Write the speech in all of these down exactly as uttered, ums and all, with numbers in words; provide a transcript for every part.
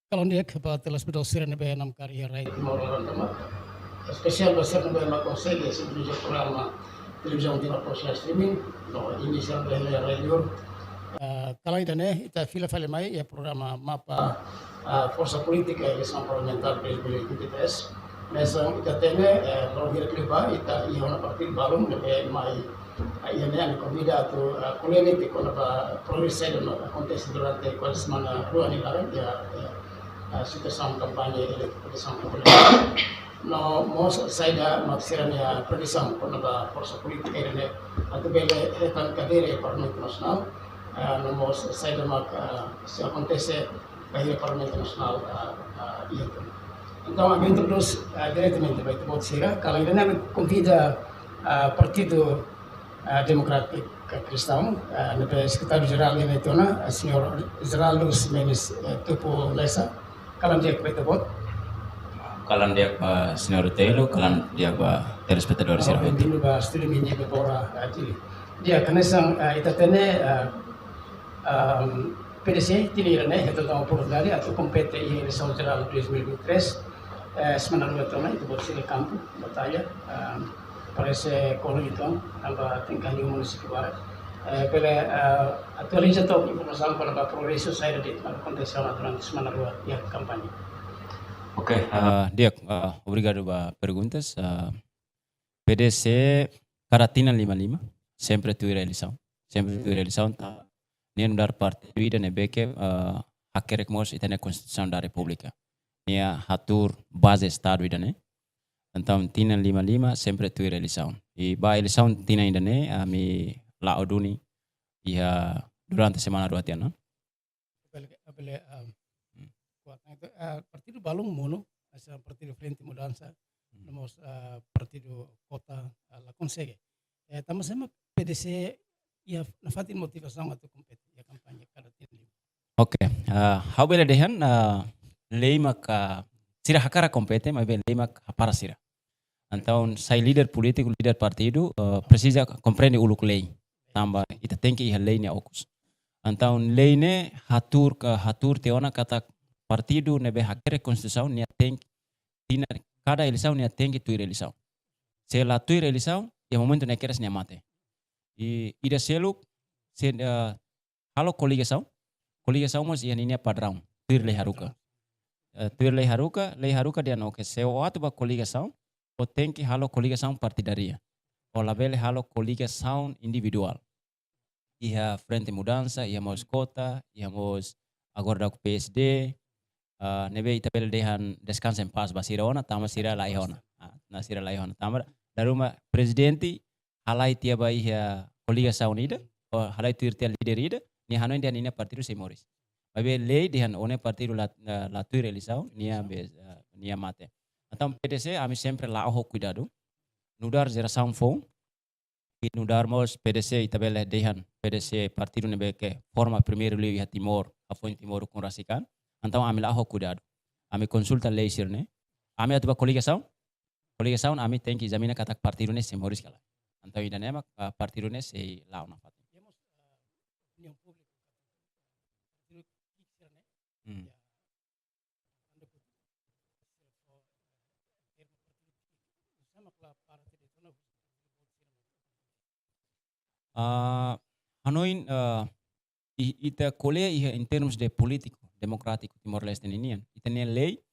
Kalan di'ak ba telespetadór sira ne'ebé namkari iha rai Timor laran tomak. Espesiál ba sira ne'ebé mak konsege sintoniza programa televizaun Timor Post live streaming. No, imi sira ne'ebé iha rai liur. Ah, kalan ida-ne'e ita fila fali mai iha programa Mapa, ah, Forsa Polítika Eleisaun Parlamentár dois mil e vinte e três. Hanesan ita hatene, eh, loron hirak liubá ita iha ona partidu balun ne'ebé mai, ah, iha ne'e ami konvida atu, ah, ko'alia kona-ba progresu saida mak akontese durante kuaze semana rua nia laran iha, iha, ah, situasaun kampaña ele-, eleisaun kampaña. No mós saida mak sira-nia previzaun kona-ba forsa polítika ida-ne'e atu bele hetan kadeira iha Parlamentu Nasionál, ah, no mós saida mak, ah, sei akontese ba iha Parlamentu Nasionál, ah, ah, iha. Entaun, ami introdús, ah, diretamente ba ita-boot sira. Kalan ida-ne'e ami konvida, ah, Partidu, ah, Demokrátiku Kristaun, ah, ne'ebé Sekretáriu Jerál iha ne'e tiha ona, ah, Señór Geraldo Ximenes, eh, Tupu Lessa. Kalan di'ak ba ita-boot. Kalan di'ak ba Señór Telo, kalan di'ak ba telespetadór sira hotu. Bem-vindo ba estúdiu Minha Bebora, ah, Dili. Di'ak, hanesan, ah, ita hatene, ah, ah, P D C tinan ida-ne'e hetan oportunidade atu kompete iha eleisaun jerál dois mil e vinte e três, eh, semana rua tiha ona, ita-boot sira iha kampu, batalla, ah, parese kolo ituan, tanba tenke hadi'a munisípiu barak. Eh, bele, ah, atualiza took informasaun kona-ba progresu saida de'it mak akontese ona durante semana rua iha kampaña. Oke, ah, di'ak, ah, obrigadu ba perguntas. Ah, P D C kada tinan lima lima, sempre tuir eleisaun. Sempre tuir eleisaun, tanba nia nu'udar partidu ida ne'ebé ke, eh, hakerek mós ita-nia Konstituisaun da Repúblika. Nia hatuur baze Estadu ida-ne'e. Entaun, tinan lima lima, sempre tuir eleisaun. I ba eleisaun tinan ida-ne'e, ami la'o duni iha durante semana rua tiha ona. Bele, bele, um, hmm, kuat. Nah, itu, eh, partidu balun monu, hanesan partidu Frente Mudansa, hmm, no mós, eh, partidu kota, eh, la konsege. Eh, tanba sá mak P D C iha nafatin motivasaun atu kompete iha kampaña kada tinan lima? Oke, eh, ha'u bele dehan, eh, lei maka sira hakarak kompete, maibé lei mak hapara sira. Entaun, sai líder polítiku, líder partidu, eh, presiza komprende uluk lei. Tanba ita tenke iha lei nia okos. Entaun, lei ne'e hatuur ka, hatuur tiha ona katak partidu ne'ebé hakerek Konstituisaun nia tenke, tinan, kada eleisaun nia tenke tuir eleisaun. Se la tuir eleisaun, iha momentu ne'e kedas nia mate. I ida seluk, se, eh, halo koligasaun, koligasaun mós iha ninia padraun, tuir lei haruka. Eh, tuir lei haruka, lei haruka dehan oke, se ó atu ba koligasaun, ó tenke halo koligasaun partidária. Ó labele halo koligasaun individuál. Iha Frente Mudansa, iha mós kota, iha mós agora daudaun P S D, ah, ne'ebé ita bele dehan descansa em paz ba sira ona, tanba sira la iha ona. Ah, no sira la iha ona. Tanba dala ruma prezidente halai tiha ba iha koligasaun ida, ou halai tuir tiha líder ida, nia hanoin dehan ninia partidu sei moris. Maibé lei dehan ó-nia partidu la, la, la tuir eleisaun, nia be, ah, nia mate. Entaun P D C, ami sempre la'o ho kuidadu. Nu'udar jerasaun foun, i nu'udar mós P D C, ita bele dehan P D C partidu ne'ebé ke forma primeiru liu iha Timor, hafoin Timor ukun rasik an. Entaun ami la'o ho kuidadu. Ami konsulta lei sira-ne'e. Ami atu ba koligasaun, koligasaun ami tenke ezamina katak partidu ne'e sei moris ka lae. Entaun ida-ne'e mak, ah, partidu ne'e sei la'o nafatin. Hmm. Ah, hanoin, ah, i-, ita ko'alia iha em termos de polítiku demokrátiku Timor-Leste ninian, ita-nia lei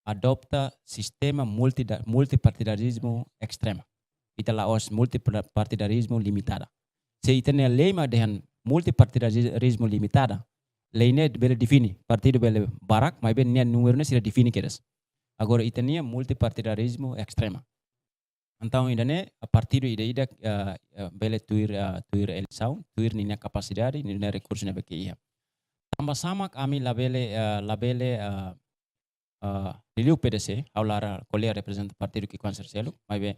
adopta sistema multida-, multipartidarizmu estrema. Ita la'ós multipartidarizmu limitada. Se ita-nia lei mak dehan multipartidarizmu limitada, lei ne'e bele define, partidu bele barak, maibé nia númeru ne'e sira define kedas. Agora ita-nia multipartidarizmu estrema. Entaun ida-ne'e, partidu ida-idak, eh, eh, bele tuir, eh, tuir eleisaun, tuir ninia kapasidade, ninia rekursu ne'ebé ke iha. Tanba sá mak ami labele, eh, labele, eh, eh, liuliu P D C, ha'u lakohi ko'alia reprezenta partidu ki'ikoan sira seluk, maibé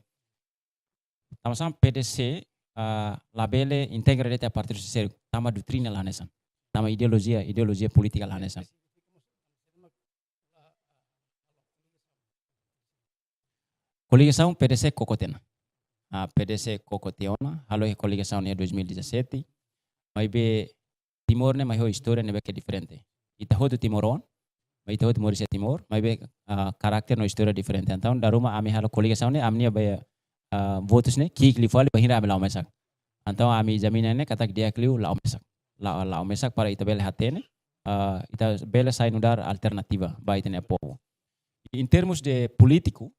tanba sá P D C, eh, labele integra de'it partidu sira seluk, tanba doutrina la hanesan, tanba ideolojia, ideolojia polítika la hanesan. Koligasaun P D C koko tiha ona. Ah, P D C koko tiha ona, halo iha koligasaun iha dois mil e dezassete. Maibé Timor ne'e mai ho istória ne'ebé ke diferente. Ita hotu timoroan, ita hotu moris iha Timor, maibé, ah, karakter no istória diferente. Entaun, dala ruma ami halo koligasaun ne'e, ami-nia be, ah, votus ne'e ki'ik liu fali, bainhira ami la'o mesak. Entaun, ami ezamina ne'e katak di'ak liu la'o mesak. La-, la'o mesak para ita bele hatene, ah, ita bele sai nu'udar alternativa ba ita-nia povu. Em termos de polítiku,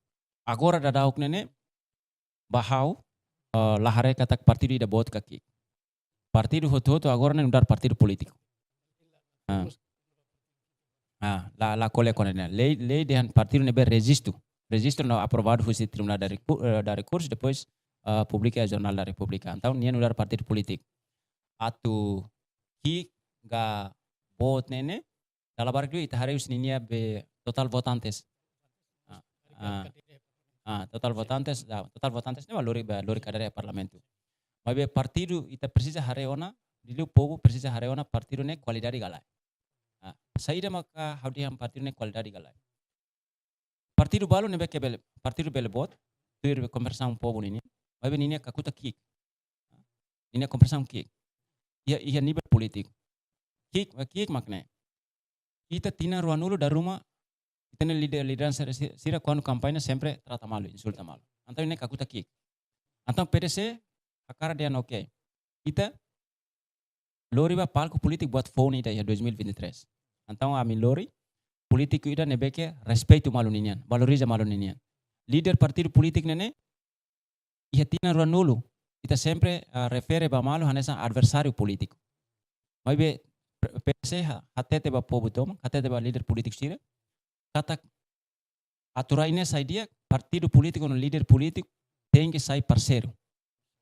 agora daudauk ne'e ne'e, ba ha'u, eh, la haree katak partidu ida boot ka ki'ik. Partidu hotu-hotu agora ne'e nu'udar partidu polítiku. Ah. Ah, la, la ko'alia kona-ba ne'e. Lei, lei dehan partidu ne'ebé rejistu. Rejistu no aprovadu husi Tribunál da Recu-, eh, da Rekursu, depois, eh, publika iha Jornál da Repúblika. Entaun, nia nu'udar partidu polítiku. Atu ki'ik ka boot ne'e ne'e, dala barak liu ita haree husi ninia be totál votantes. Ah, ah, ah, totál votantes, ah, totál votantes ne'e mak lori ba, lori kadeira iha Parlamentu. Maibé partidu ita presiza haree ona, liuliu povu presiza haree ona partidu ne'e kualidade ka lae. Ah, saida maka ha'u dehan partidu ne'e kualidade ka lae. Partidu balu ne'ebé ke bele, partidu bele boot, tuir be konversasaun povu ninian, maibé ninia kakutak ki'ik. Ninia konversasaun ki'ik. Iha, iha nivel polítiku. Ki'ik, ki'ik mak ne'e. Ita tinan ruanulu dala ruma, ita-nia lider, lideransa sira, sira kuandu kampaña sempre trata malu, insulta malu. Entaun ne'e kakutak ki'ik. Entaun P D C hakarak dehan oke. Ita lori ba palku polítiku buat foun ida iha dois mil e vinte e três. Entaun ami lori polítiku ida ne'ebé ke respeitu malu ninian, valoriza malu ninian. Lider partidu polítiku ne'e ne'e, iha tinan ruanulu, ita sempre, ah, refere ba malu hanesan adversáriu polítiku. Maibé P-, P D C ha-, hatete ba povu tomak, hatete ba lider polítiku sira, katak atu rai ne'e sai di'ak, partidu polítiku no lider polítiku tenke sai parseiru.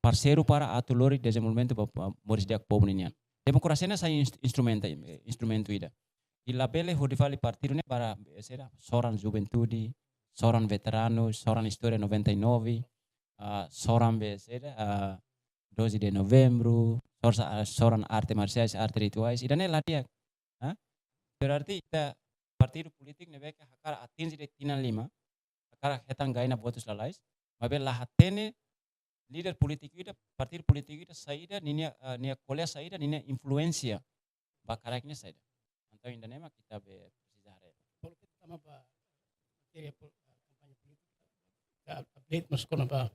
Parseiru para atu lori dezenvolvimentu ba, ba moris di'ak povu ninian. Demokrasia ne'e sai inst-, instrumenta, eh, instrumentu ida. I labele hodi fali partidu ne'e para, eh, saida, soran juventude, soran veteranu, soran istória noventa e nove, ah, soran be saida, ah, doze de Novembru, sorsa-, ah, soran arte marsiais, arte rituais, ida-ne'e la di'ak. Ha? Berarti ita partidu polítiku ne'ebé ke hakarak atinje de'it tinan lima, hakarak hetan gaina votus lalais, maibé la hatene lider polítiku ida, partidu polítiku ida saida, ninia, eh, nia ko'alia saida, ninia influénsia ba karik ne'e saida. Entaun ida-ne'e mak ita be presiza haree. Kalau kita tama ba matéria pol-, kampaña polítika, ka update mós kona-ba,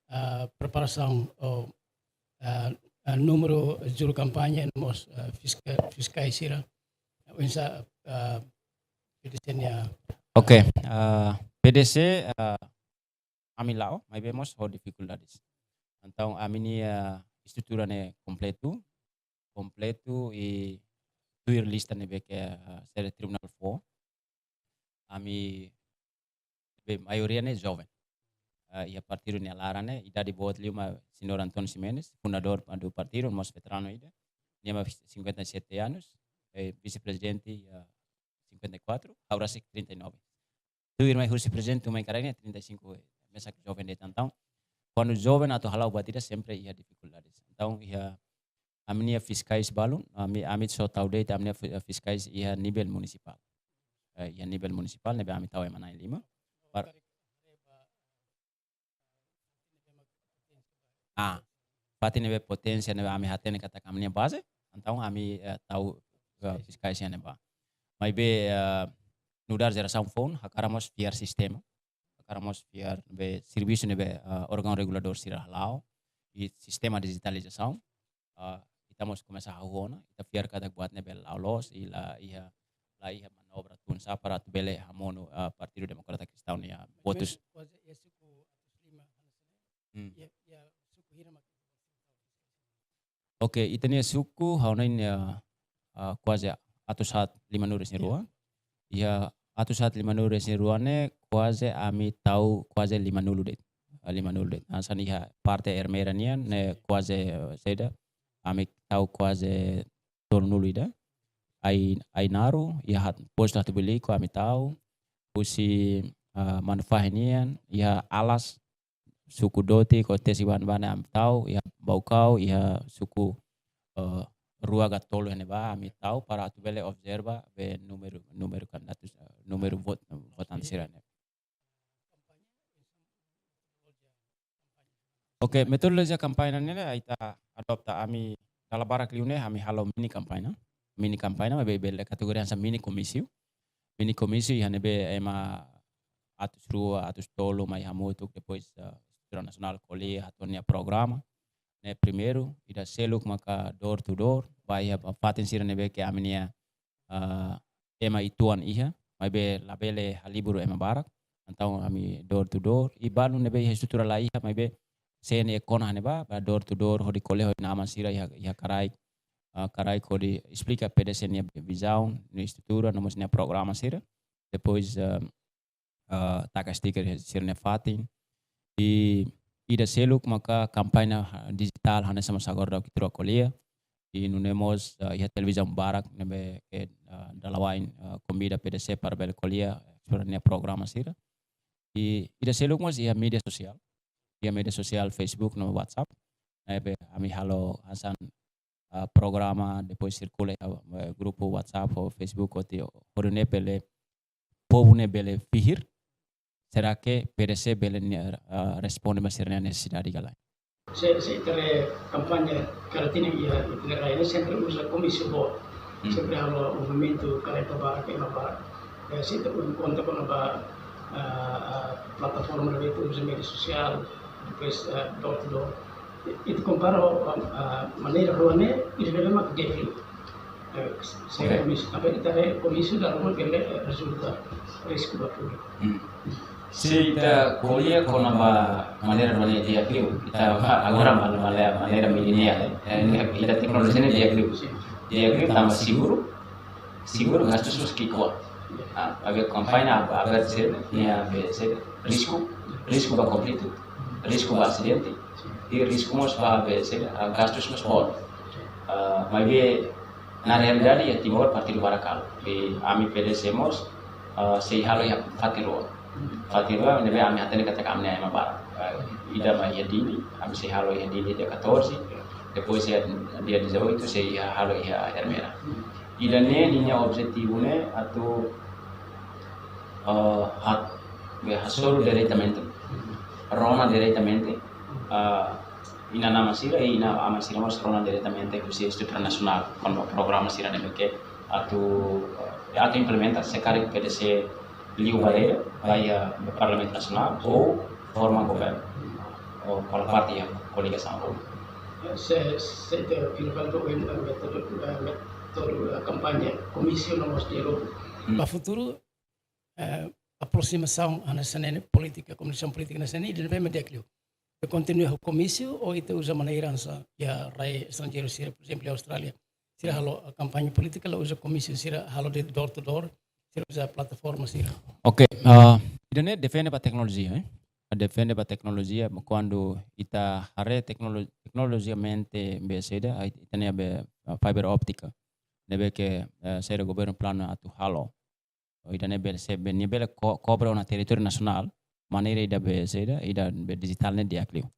ah, preparasaun ou, ah, ah, númeru juru kampaña no mós, ah, fiska-, fiskais sira. Oinsá, ah, P D C nia. Oke, ah, P D C, ah, ami la'o, maibé mós ho difikuldades. Entaun ami-nia estrutura ne'e kompletu, kompletu i tuir lista ne'ebé ke, ah, saida, tribunál fó. Ami be maioria ne'e joven. Ah, iha partidu nia laran ne'e, idade boot liu mak Señór António Ximenes, fundadór do partidu, mós veteranu ida. Nia mak cinquenta e sete anos, eh, vise-prezidente, ah, cinquenta e quatro, ha'u rasik trinta e nove. Tuirmai husi prezidente, tuirmai karik ne'e trinta e cinco, eh, mesak joven de'it entaun. Kuandu joven atu hala'o buat ida sempre iha difikuldades. Entaun iha ami-nia fiskais balun, ami, ami só tau de'it ami-nia fi-, fiskais iha nivel munisipál. Eh, iha nivel munisipál, ne'ebé ami tau ema na'in lima. Par- Ah, fatin ne'ebé poténsia ne'ebé ami hatene katak ami-nia baze, entaun ami, eh, tau, eh, fiskais iha ne'ebá. Maibé, eh, nu'udar jerasaun foun, hakarak mós fiar sistema, hakarak mós fiar be servisu ne'ebé, eh, órgaun reguladór sira hala'o, i sistema dijitalizasaun, eh, ita mós komesa hahú ona, ita fiar katak buat ne'e bele la'o loos, i la iha, la iha manobra tun sá para atu bele hamonu, eh, Partidu Demokrata Kristaun nia votus. Kuaze iha suku atus lima hanesan ne'e. Hmm. Iha, iha suku hira mak. Oke, ita-nia suku, ha'u hanoin, eh, eh, kuaze atus haat limanulu-resin-rua. Iha atus haat limanulu-resin-rua ne'e kuaze ami tau kuaze limanulu de'it. Eh, limanulu de'it. Hanesan iha parte Ermera nian ne'e kuaze, eh, saida, ami tau kuaze tolunulu ida. Ai, Ainaro, iha hat-, postu Hatubuilico ami tau. Husi, eh, Manufahi nian, iha Alas, suku Doti, Kotesi, Banbana ami tau, iha Baucau, iha suku, eh, rua ka tolu iha ne'ebá ami tau para atu bele observa be númeru, númeru kandidatu, eh, númeru vot-, votante sira-ne'e. Oke, metodolojia kampaña ne'e ita adota, ami dala barak liu ne'e ami halo mini kampaña. Mini kampaña, maibé bele kategoria hanesan mini komísiu. mini komísiu iha ne'ebé ema atus rua, atus tolu mai hamutuk, depois, eh, estrutura nasionál ko'alia, hato'o nia programa. Ne'e primeiru, ida seluk maka door to door, ba iha fatin sira ne'ebé ke ami-nia, eh, ema uitoan iha, maibé labele halibur ema barak. Entaun ami door to door, i balu ne'ebé iha estrutura la iha, maibé sé ne'e kona hanesan ba, ba door to door, hodi ko'alia ho inan-aman sira iha, iha karaik, eh, karaik hodi esplika P D C nia vizaun, nia estrutura, no mós nia programa sira. Depois, eh, eh, taka stiker sira-nia fatin. I ida seluk maka kampaña, ah, dijitál hanesan mós agora daudaun ita rua ko'alia. I nune'e mós, eh, iha televizaun barak ne'ebé ke, eh, dala wa'in, eh, konvida P D C para bele ko'alia, esplora nia programa sira. I ida seluk mós iha média sosiál. Iha média sosiál Facebook no WhatsApp. Ne'ebé ami halo hanesan, eh, programa, depois sirkula iha, eh, grupu WhatsApp ou Facebook, hodi, hodi nune'e bele povu ne'e bele fihir, será que P D C bele nia, ah, responde ba sira-nia nesesidade ka lae? Se, se ita haree kampaña karik ne'e iha ita-nia rai ne'e sempre uza komísiu boot. Hmm. Sempre halo movimentu, kareta barak, ema barak. Eh, se ita konta kona-ba, ah, ah, plataforma ne'ebé ita uza média sosiál, depois, eh, door to door. Ita kompara ho, ah, maneira rua ne'e, ida-ne'e mak di'ak liu. Eh, se Ok. komísiu, tapi ita haree komísiu dala ruma bele, eh, rezulta risku ba públiku. Hmm. Se ita ko'alia kona-ba maneira rua ne'e di'ak liu, ita agora mal-, mal-, maneira milenial, eh, ita teknolojia ne'e di'ak liu. Sin. Di'ak liu tanba seguru, seguru, gastus mós ki'ikoan. Ah, maibé kampaña ab-, aberta sira-ne'e, nia be sira, risku, risku ba konflitu, risku ba asidente, i risku mós ba be sira, ah, gastus mós boot. Ah, maibé na realidade iha Timor partidu barak halo. I ami P D C mós, ah, sei halo iha fatin rua. Fatin rua, ne'ebé ami hatene katak ami-nia ema barak. Ah, ida mak iha Dili, ami sei halo iha Dili dia catorze, depois iha dia dezoito sei halo iha Ermera. Ida-ne'e ninia objetivu ne'e atu, eh, hat-, be hasoru diretamente, rona diretamente, eh, inan-aman sira, i inan-aman sira mós rona diretamente husi estrutura nasionál, kona-ba programa sira ne'ebé ke atu, eh, atu implementa, se karik P D C liu ba, eh, ba iha Parlamentu Nasionál, ou forma governu, ou ko'alia parte iha koligasaun. Se, se ita fila fali ba, eh, métodu, eh, métodu, eh, kampaña, komísiu no mós diálogu. Hmm. Ba futuru, eh, aproximasaun hanesan ne'e, polítika, komunikasaun polítika hanesan ne'e, ida-ne'e bele di'ak liu. Ita kontinua ho komísiu, ou ita uza maneira hanesan iha rai estranjeiru sira, por ezemplu, iha Austrália. Sira halo, eh, kampaña polítika, la uza komísiu, sira halo de'it door to door, sira uza plataforma sira. Ok, ah, ida-ne'e depende ba teknolojia, eh. Depende ba teknolojia, kuandu ita haree teknolo-, teknolojikamente be saida, ah, ita-nia be, ah, fibra óptika. Ne'ebé ke, eh, saida governu planu atu halo. Ida-ne'e bele, se be, nia bele ko-, kobre ona territóriu nasionál, maneira ida be saida, ida be dijitál ne'e di'ak liu.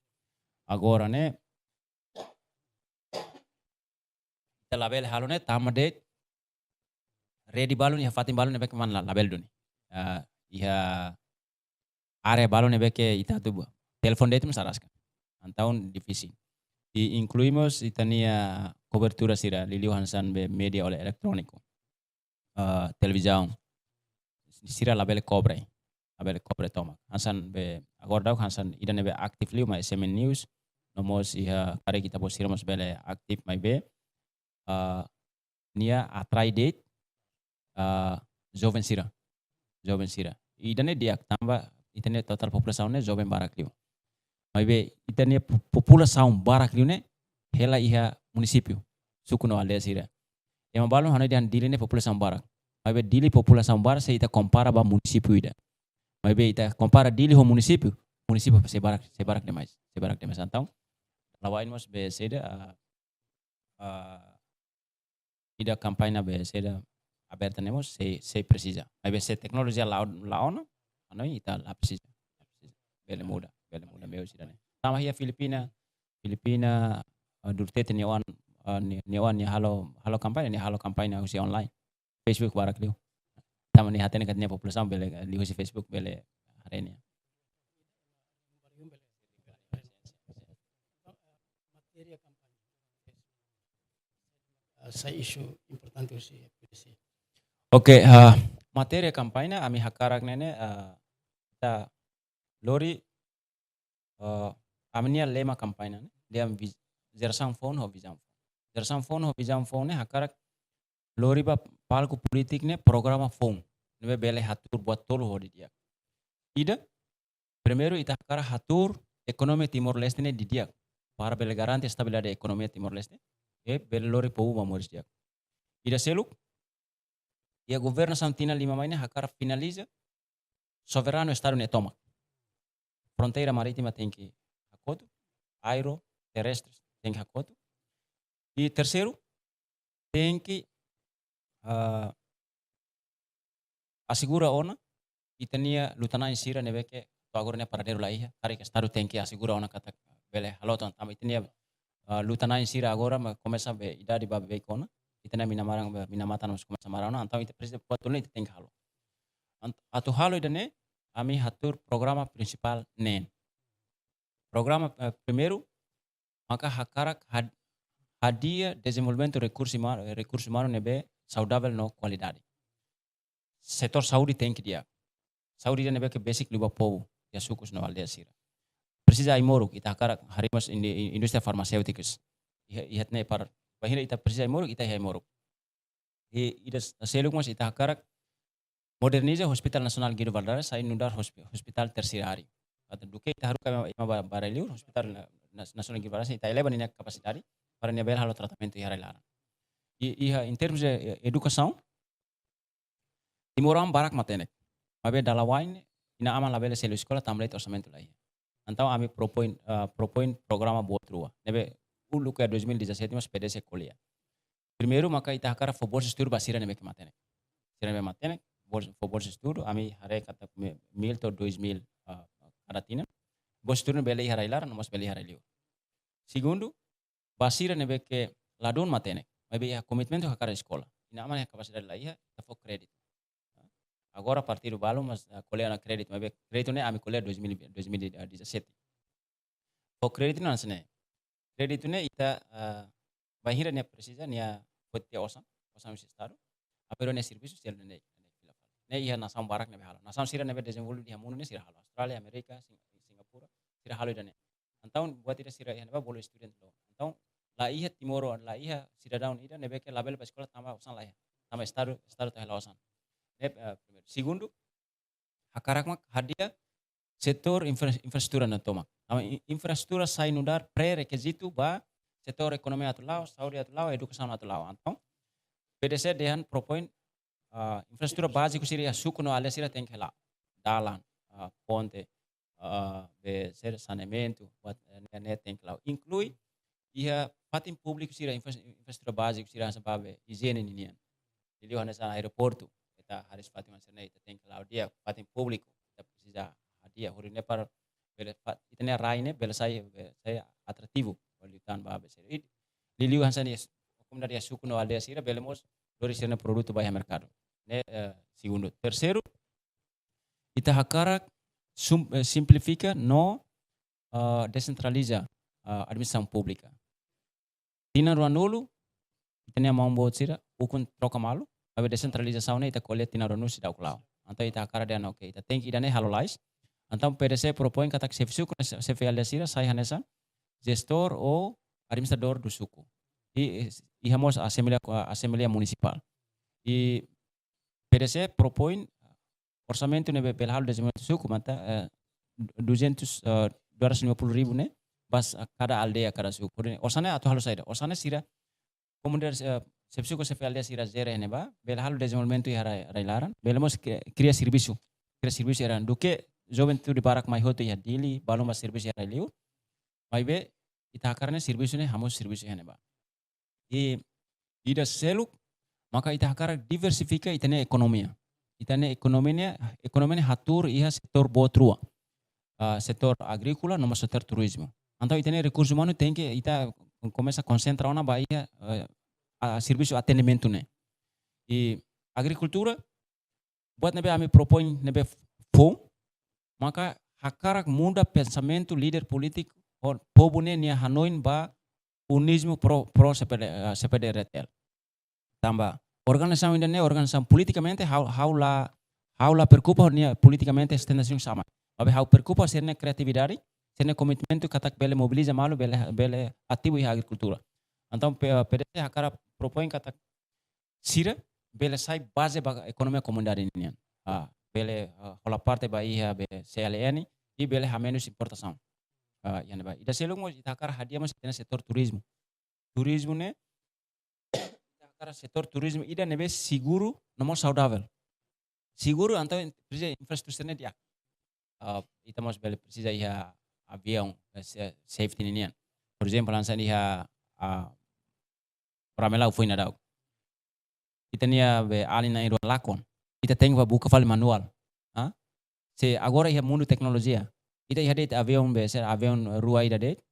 Agora ne'e, ita labele halo ne'e tama de'it rede balun iha fatin balun ne'ebé ke mana la-, labele duni. Ah, iha área balun ne'ebé ke ita atu ba telefone de'it mós araska. Entaun difisil. I inklui mós ita-nia kobertura sira, liuliu hanesan be média ole-, eletróniku. Ah, televizaun. Sira labele kobre. Labele kobre tomak. Hanesan be, agora daudaun hanesan ida ne'ebé aktif liu mak S M N News. No mós iha karik ita-boot sira mós bele aktif maibé, ah, nia atrai de'it, ah, joven sira. Joven sira. Ida-ne'e di'ak tanba ita-nia totál populasaun ne'e joven barak liu. Maibé ita-nia po-, populasaun barak liu ne'e hela iha munisípiu, suku no aldeia sira. Ema balun hanoin dehan Dili ne'e populasaun barak. Maibé Dili populasaun barak se ita kompara ba munisípiu ida. Maibé ita kompara Dili ho munisípiu, munisípiu sei barak, sei barak demais, sei barak demais. Entaun, la'ós mós be saida, ah, ah, ida kampaña be saida aberta ne'e mós sei, sei presiza. Maibé se teknolojia la, la ona, hanoin ita la presiza. Bele muda, bele muda meiu sira-ne'e. Sama iha Filipina, Filipina, ah, Duterte nia oan, ah, nia, nia oan nia halo, halo kampaña, nia halo kampaña husi online. Facebook barak liu. Tanba nia hatene katak nia populasaun bele, eh, liuhusi Facebook bele haree nia. Sai isu importante husi P D C. Oke, ah, matéria kampaña, ami hakarak ne'e ne'e, ah, ita lori, ah, ami-nia lema kampaña ne'e, lema vis-, jerasaun foun ho vizaun foun. Jerasaun foun ho vizaun foun ne'e hakarak lori ba palku polítiku ne'e programa foun ne'ebé bele hatuur buat tolu ho didi'ak. Ida, primeiru ita hakarak hatuur ekonomia Timor-Leste ne'e didi'ak, para bele garante estabilidade ekonomia Timor-Leste, i bele lori povu ba moris di'ak. Ida seluk, iha governasaun tinan lima mai ne'e hakarak finaliza soberanu Estadu nia tomak. Fronteira marítima tenke hakotu, aéreo, terrestre tenke hakotu. I terseiru, tenke, ah, asegura ona ita-nia luta-na'in sira ne'ebé ke to'o agora ne'e paradeiru la iha, karik Estadu tenke asegura ona katak bele halo tan, tanba ita-nia, ah, luta-na'in sira agora mak komesa be idade ba beik ona, ita-nia mina-maran be, mina-matan mós komesa maran ona, entaun ita presiza buat tolu ne'e ita tenke halo. Ant-, atu halo ida-ne'e, ami hatuur programa prinsipál neen. Programa, eh, primeiru, maka hakarak had-, hadi'a dezenvolvimentu rekursu uma-, rekursu umanu ne'ebé saudavel no kualidade. Setór saúde tenke di'ak. Saúde ida ne'ebé ke besik liu ba povu, iha sukus no aldeia sira. Presiza ai-moruk, ita hakarak harii mós indi-, indústria farmaséutika. Iha, iha ne'e para, bainhira ita presiza ai-moruk, ita iha ai-moruk. I, ida s-, seluk mós ita hakarak moderniza Hospital Nasionál Guido Valadares, sai nu'udar hospi-, hospital tersiáriu. Atu duké ita haruka ema, ema ba-, ba rai-liur, Hospital Na-, Nas-, Nasionál Guido Valadares, ita eleva ninia kapasidade, para nia bele halo tratamentu iha rai-laran. I, iha, em termos de, eh, edukasaun, timoroan barak matenek. Maibé dala wa'in, inan-aman labele selu eskola, tanba de'it orsamentu la iha. Entaun ami propoin, ah, propoin programa boot rua. Ne'ebé uluk iha dois mil e dezassete mós PDS ko'alia. Primeiru, maka ita hakarak fó bolsa estudu ba sira ne'ebé ke matenek. Sira ne'ebé matenek, bolsa, fó bolsa estudu, ami haree katak me-, mil to'o dois mil, ah, kada tinan. Bolsa estudu bele iha rai-laran, no mós bele iha rai-liur. Segundu, ba sira ne'ebé ke ladún matenek, maibé iha komitmentu hakarak eskola. Inan-aman iha kapasidade la iha, ita fó kréditu. Agora partidu balu mós, ah, ko'alia ona kréditu, maibé kréditu ne'e ami ko'alia dois mil, dois mil e dezassete. Fó kréditu ne'e hanesan ne'e. Kréditu ne'e ita, ah, bainhira nia presiza, nia foti osan, osan husi Estadu. Apero nia servisu selu ne'e, ne'e fila fali. Ne'e iha nasaun barak ne'ebé halo. Nasaun sira ne'ebé dezenvolve iha mundu ne'e sira halo. Austrália, Amérika, Sing-, Singapura, sira halo ida-ne'e. Entaun buat ida sira iha ne'ebá bolu student loan. Entaun la iha timoroan, la iha sidadaun ida ne'ebé ke labele bá eskola tanba osan la iha. Tanba Estadu, Estadu atu hela osan. Ne'e, eh, primeiru. Segundu, hakarak mak hadi'a setór infra-, infraestrutura nia tomak. Tanba i-, infraestrutura sai nu'udar pré-rekizitu ba setór ekonomia atu la'o, saúde atu la'o, edukasaun atu la'o. Entaun, PDS dehan propoin, ah, infraestrutura báziku sira iha suku no aldeia sira tenke la'o. Dalan, ah, ponte, ah, be sira saneamentu, buat, eh, ne'e, ne'e tenke la'o. Inklui iha fatin públiku sira, infra-, infraestrutura báziku sira hanesan ba be ijiene ninian. Liuliu hanesan aeroportu, ita hariis fatin sira-ne'e ita tenke la'o di'ak, fatin públiku, ita presiza hadi'a, hodi ne'e para bele fa-, ita-nia rai ne'e bele sai, bele sai atrativu, bele tan ba be sira. I liuliu hanesan iha s-, komunidade iha suku no aldeia sira bele mós lori sira-nia produtu ba iha merkadu. Ne'e, eh, segundu. Terseiru, ita hakarak sum-, eh, simplifika no, eh, desentraliza, eh, administrasaun públika. Tinan ruanulu, ita-nia maun boot sira ukun troka malu, maibé desentralizasaun ne'e ita ko'alia tinan ruanulu seidauk la'o. Entaun ita hakarak dehan, oke, ita tenke ida-ne'e halo lalais. Entaun PDS propoin katak xefe suku, xefe aldeia sira sai hanesan jestór ou administradór do suku. I, i, iha mós asembleia, asembleia munisipál. I PDS propoin orsamentu ne'ebé bele halo dezenvolvimentu suku maka, eh, duzentos, eh, dua ratus lima puluh ribu ne'e ba s-, kada aldeia, kada suku. Osan ne'e atu halo saida? Osan ne'e sira komunidade, eh, xefe suku, xefe aldeia sira jere iha ne'ebá, bele halo dezenvolvimentu iha rai, rai-laran, bele mós kri-, kria servisu. Kria servisu iha rai-laran. Duké juventude barak mai hotu iha Dili, balun ba servisu iha rai-liur. Maibé ita hakarak ne'e servisu ne'e hamosu servisu iha ne'ebá. I ida seluk, maka ita hakarak diversifika ita-nia ekonomia. Ita-nia ekonomia ne'e, ekonomia ne'e hatuur iha setór boot rua. Ah, setór agríkola, no mós setór turizmu. Entaun ita-nia rekursu umanu tenke ita komesa konsentra ona ba iha, eh, ah, servisu atendimentu ne'e. I agrikultura, buat ne'ebé ami propoin ne'ebé foun, maka hakarak muda pensamentu líder polítiku ho povu ne'e nia hanoin ba unizmu pro, pro CPD, eh, CPD-RDTL. Tanba organizasaun ida-ne'e, organizasaun politikamente, ha'u, ha'u la, ha'u la preokupa ho nia politikamente setenta e cinco sama. Maibé ha'u preokupa sira-nia kriatividade, sira-nia komitmentu katak bele mobiliza malu, bele, bele ativu iha agrikultura. Entaun, P-, PDC hakarak propoin katak sira bele sai baze ba ekonomia komunidade nian. Ah, bele, ah, hola parte ba iha be C L N, i bele hamenus importasaun. Ah, iha ne'ebá. Ida seluk mós ita hakarak hadi'a mós ita-nia setór turizmu. Turizmu ne'e, ita hakarak setór turizmu ida ne'ebé seguru no mós saudavel. Seguru, entaun presiza infraestrutura ne'e di'ak. Ah, ita mós bele presiza iha aviaun, eh, se-, safety ninian. Por ezemplu, hanesan iha, ah, Ramelau foin daudauk. Ita-nia be alin na'in-rua lakon. Ita tenke bá buka fali manuál. Ah? Se agora iha mundu teknolojia. Ita iha de'it aviaun be, se aviaun rua ida de'it.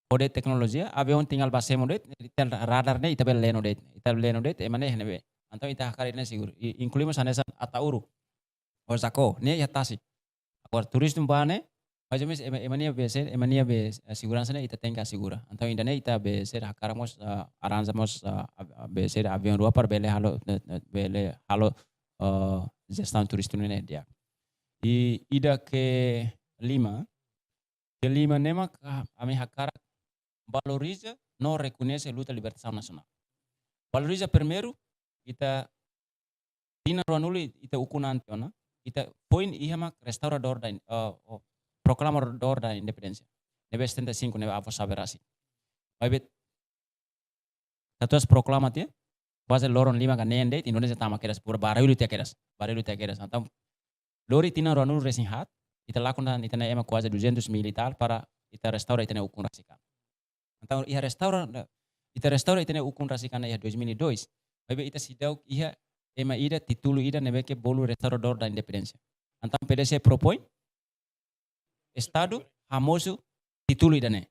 Ho de'it teknolojia, aviaun tinggal bá semo de'it, ita radar ne'e, ita bele leno de'it. Ita leno de'it, ema ne'e iha ne'ebé. Entaun ita hakarak ida-ne'e seguru. I, inklui mós hanesan Ataúru. Ho Zacó, ne'e iha tasi. Agora, turizmu bá ne'e, mais ou menos, ema, ema nia be, se, ema nia be, eh, seguransa ne'e, ita tenke asegura. Entaun, ida-ne'e ita be, se, hakarak mós, ah, arranja mós, ah, a-, a-, be, se, aviaun rua para bele halo, eh, eh, bele halo, ah, jestaun turístiku ne'e di'ak. I ida kelima, kelima ne'e mak, ah, ami hakarak valoriza no rekoñese luta libertasaun nasionál. Valoriza primeiru, ita tinan ruanulu ita ukun an tiha ona, ita foin iha mak restauradór da in-, eh, oh, proklamadór da independénsia. Ne'ebé setenta e cinco, ne'ebé avó sabe rasik. Maibé, katuas proklama tiha, kuaze loron lima ka neen de'it, Indonézia tama kedas, pura barullu tiha kedas, barullu tiha kedas. Entaun, lori tinan ruanulu resin haat, ita lakon tan ita-nia ema kuaze duzentos mil e tal para ita restaura ita-nia ukun rasik an. Entaun, iha restaura, ita restaura ita-nia ukun rasik an iha dois mil e dois. Maibé ita seidauk iha ema ida, títulu ida ne'ebé ke bolu restauradór da independénsia. Entaun, PDC propoin, Estadu hamosu títulu ida-ne'e.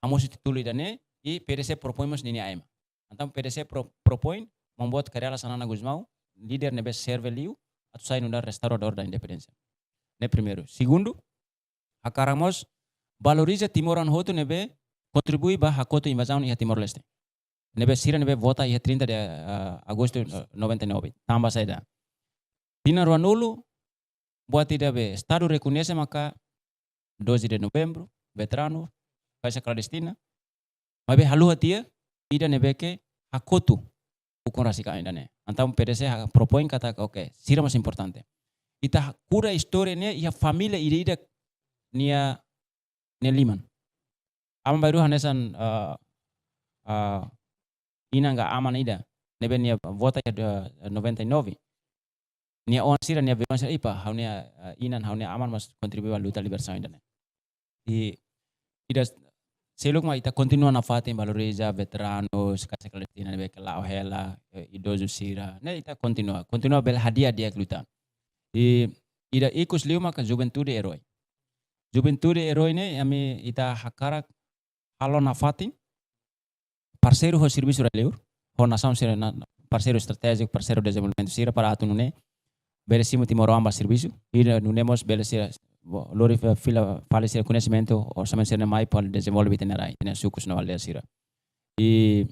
Hamosu títulu ida-ne'e, i PDC propoin mós ninia ema. Entaun, PDC pro-, propoin, Maun Boot Kay Rala Xanana Gusmão, líder ne'ebé serve liu, atu sai nu'udar restauradór da independénsia. Ne'e primeiru. Segundu, hakarak mós valoriza timoroan hotu ne'ebé kontribui ba hakotu invazaun iha Timor-Leste. Ne'ebé sira ne'ebé vota iha trinta de, ah, agostu, eh, noventa e nove. Tanba saida? Tinan ruanulu, buat ida be Estadu rekoñese maka doze de novembru, veteranu, Caixa Clandestina. Maibé haluha tiha, ida ne'ebé ke hakotu ukun rasik an ida-ne'e. Entaun PDC ha-, propoin katak, oke, sira mós importante. Ita ha-, kuda istória ne'e iha família ida-idak nia, nia liman. Aman-bainrua hanesan, eh, eh, inan ka aman ida, ne'ebé nia vota iha, eh, noventa e nove. Nia oan sira, nia be-oan sira, ipa, ha'u-nia, eh, inan, ha'u-nia aman mós kontribui ba luta libertasaun ida-ne'e. I, ida seluk mak ita kontinua nafatin valoriza veteranus, Caixa Clandestina ne'ebé ke la'o hela, eh, idozu sira. Ne'e ita kontinua, kontinua bele hadi'a di'ak luta. I, ida ikus liu maka juventude erói. Juventude erói ne'e, ami ita hakarak halo nafatin, parseiru ho servisu rai-liur, ho nasaun sira-nia parseiru estratéjiku, parseiru dezenvolvimentu sira para atu nune'e bele simu timoroan ba servisu, i nune'e mós bele sira, bo-, lori fa-, fila fali sira koñesimentu, orsamentu sira-ne'e mai para dezenvolve ita-nia rai, ita-nia sukus no aldeia sira. I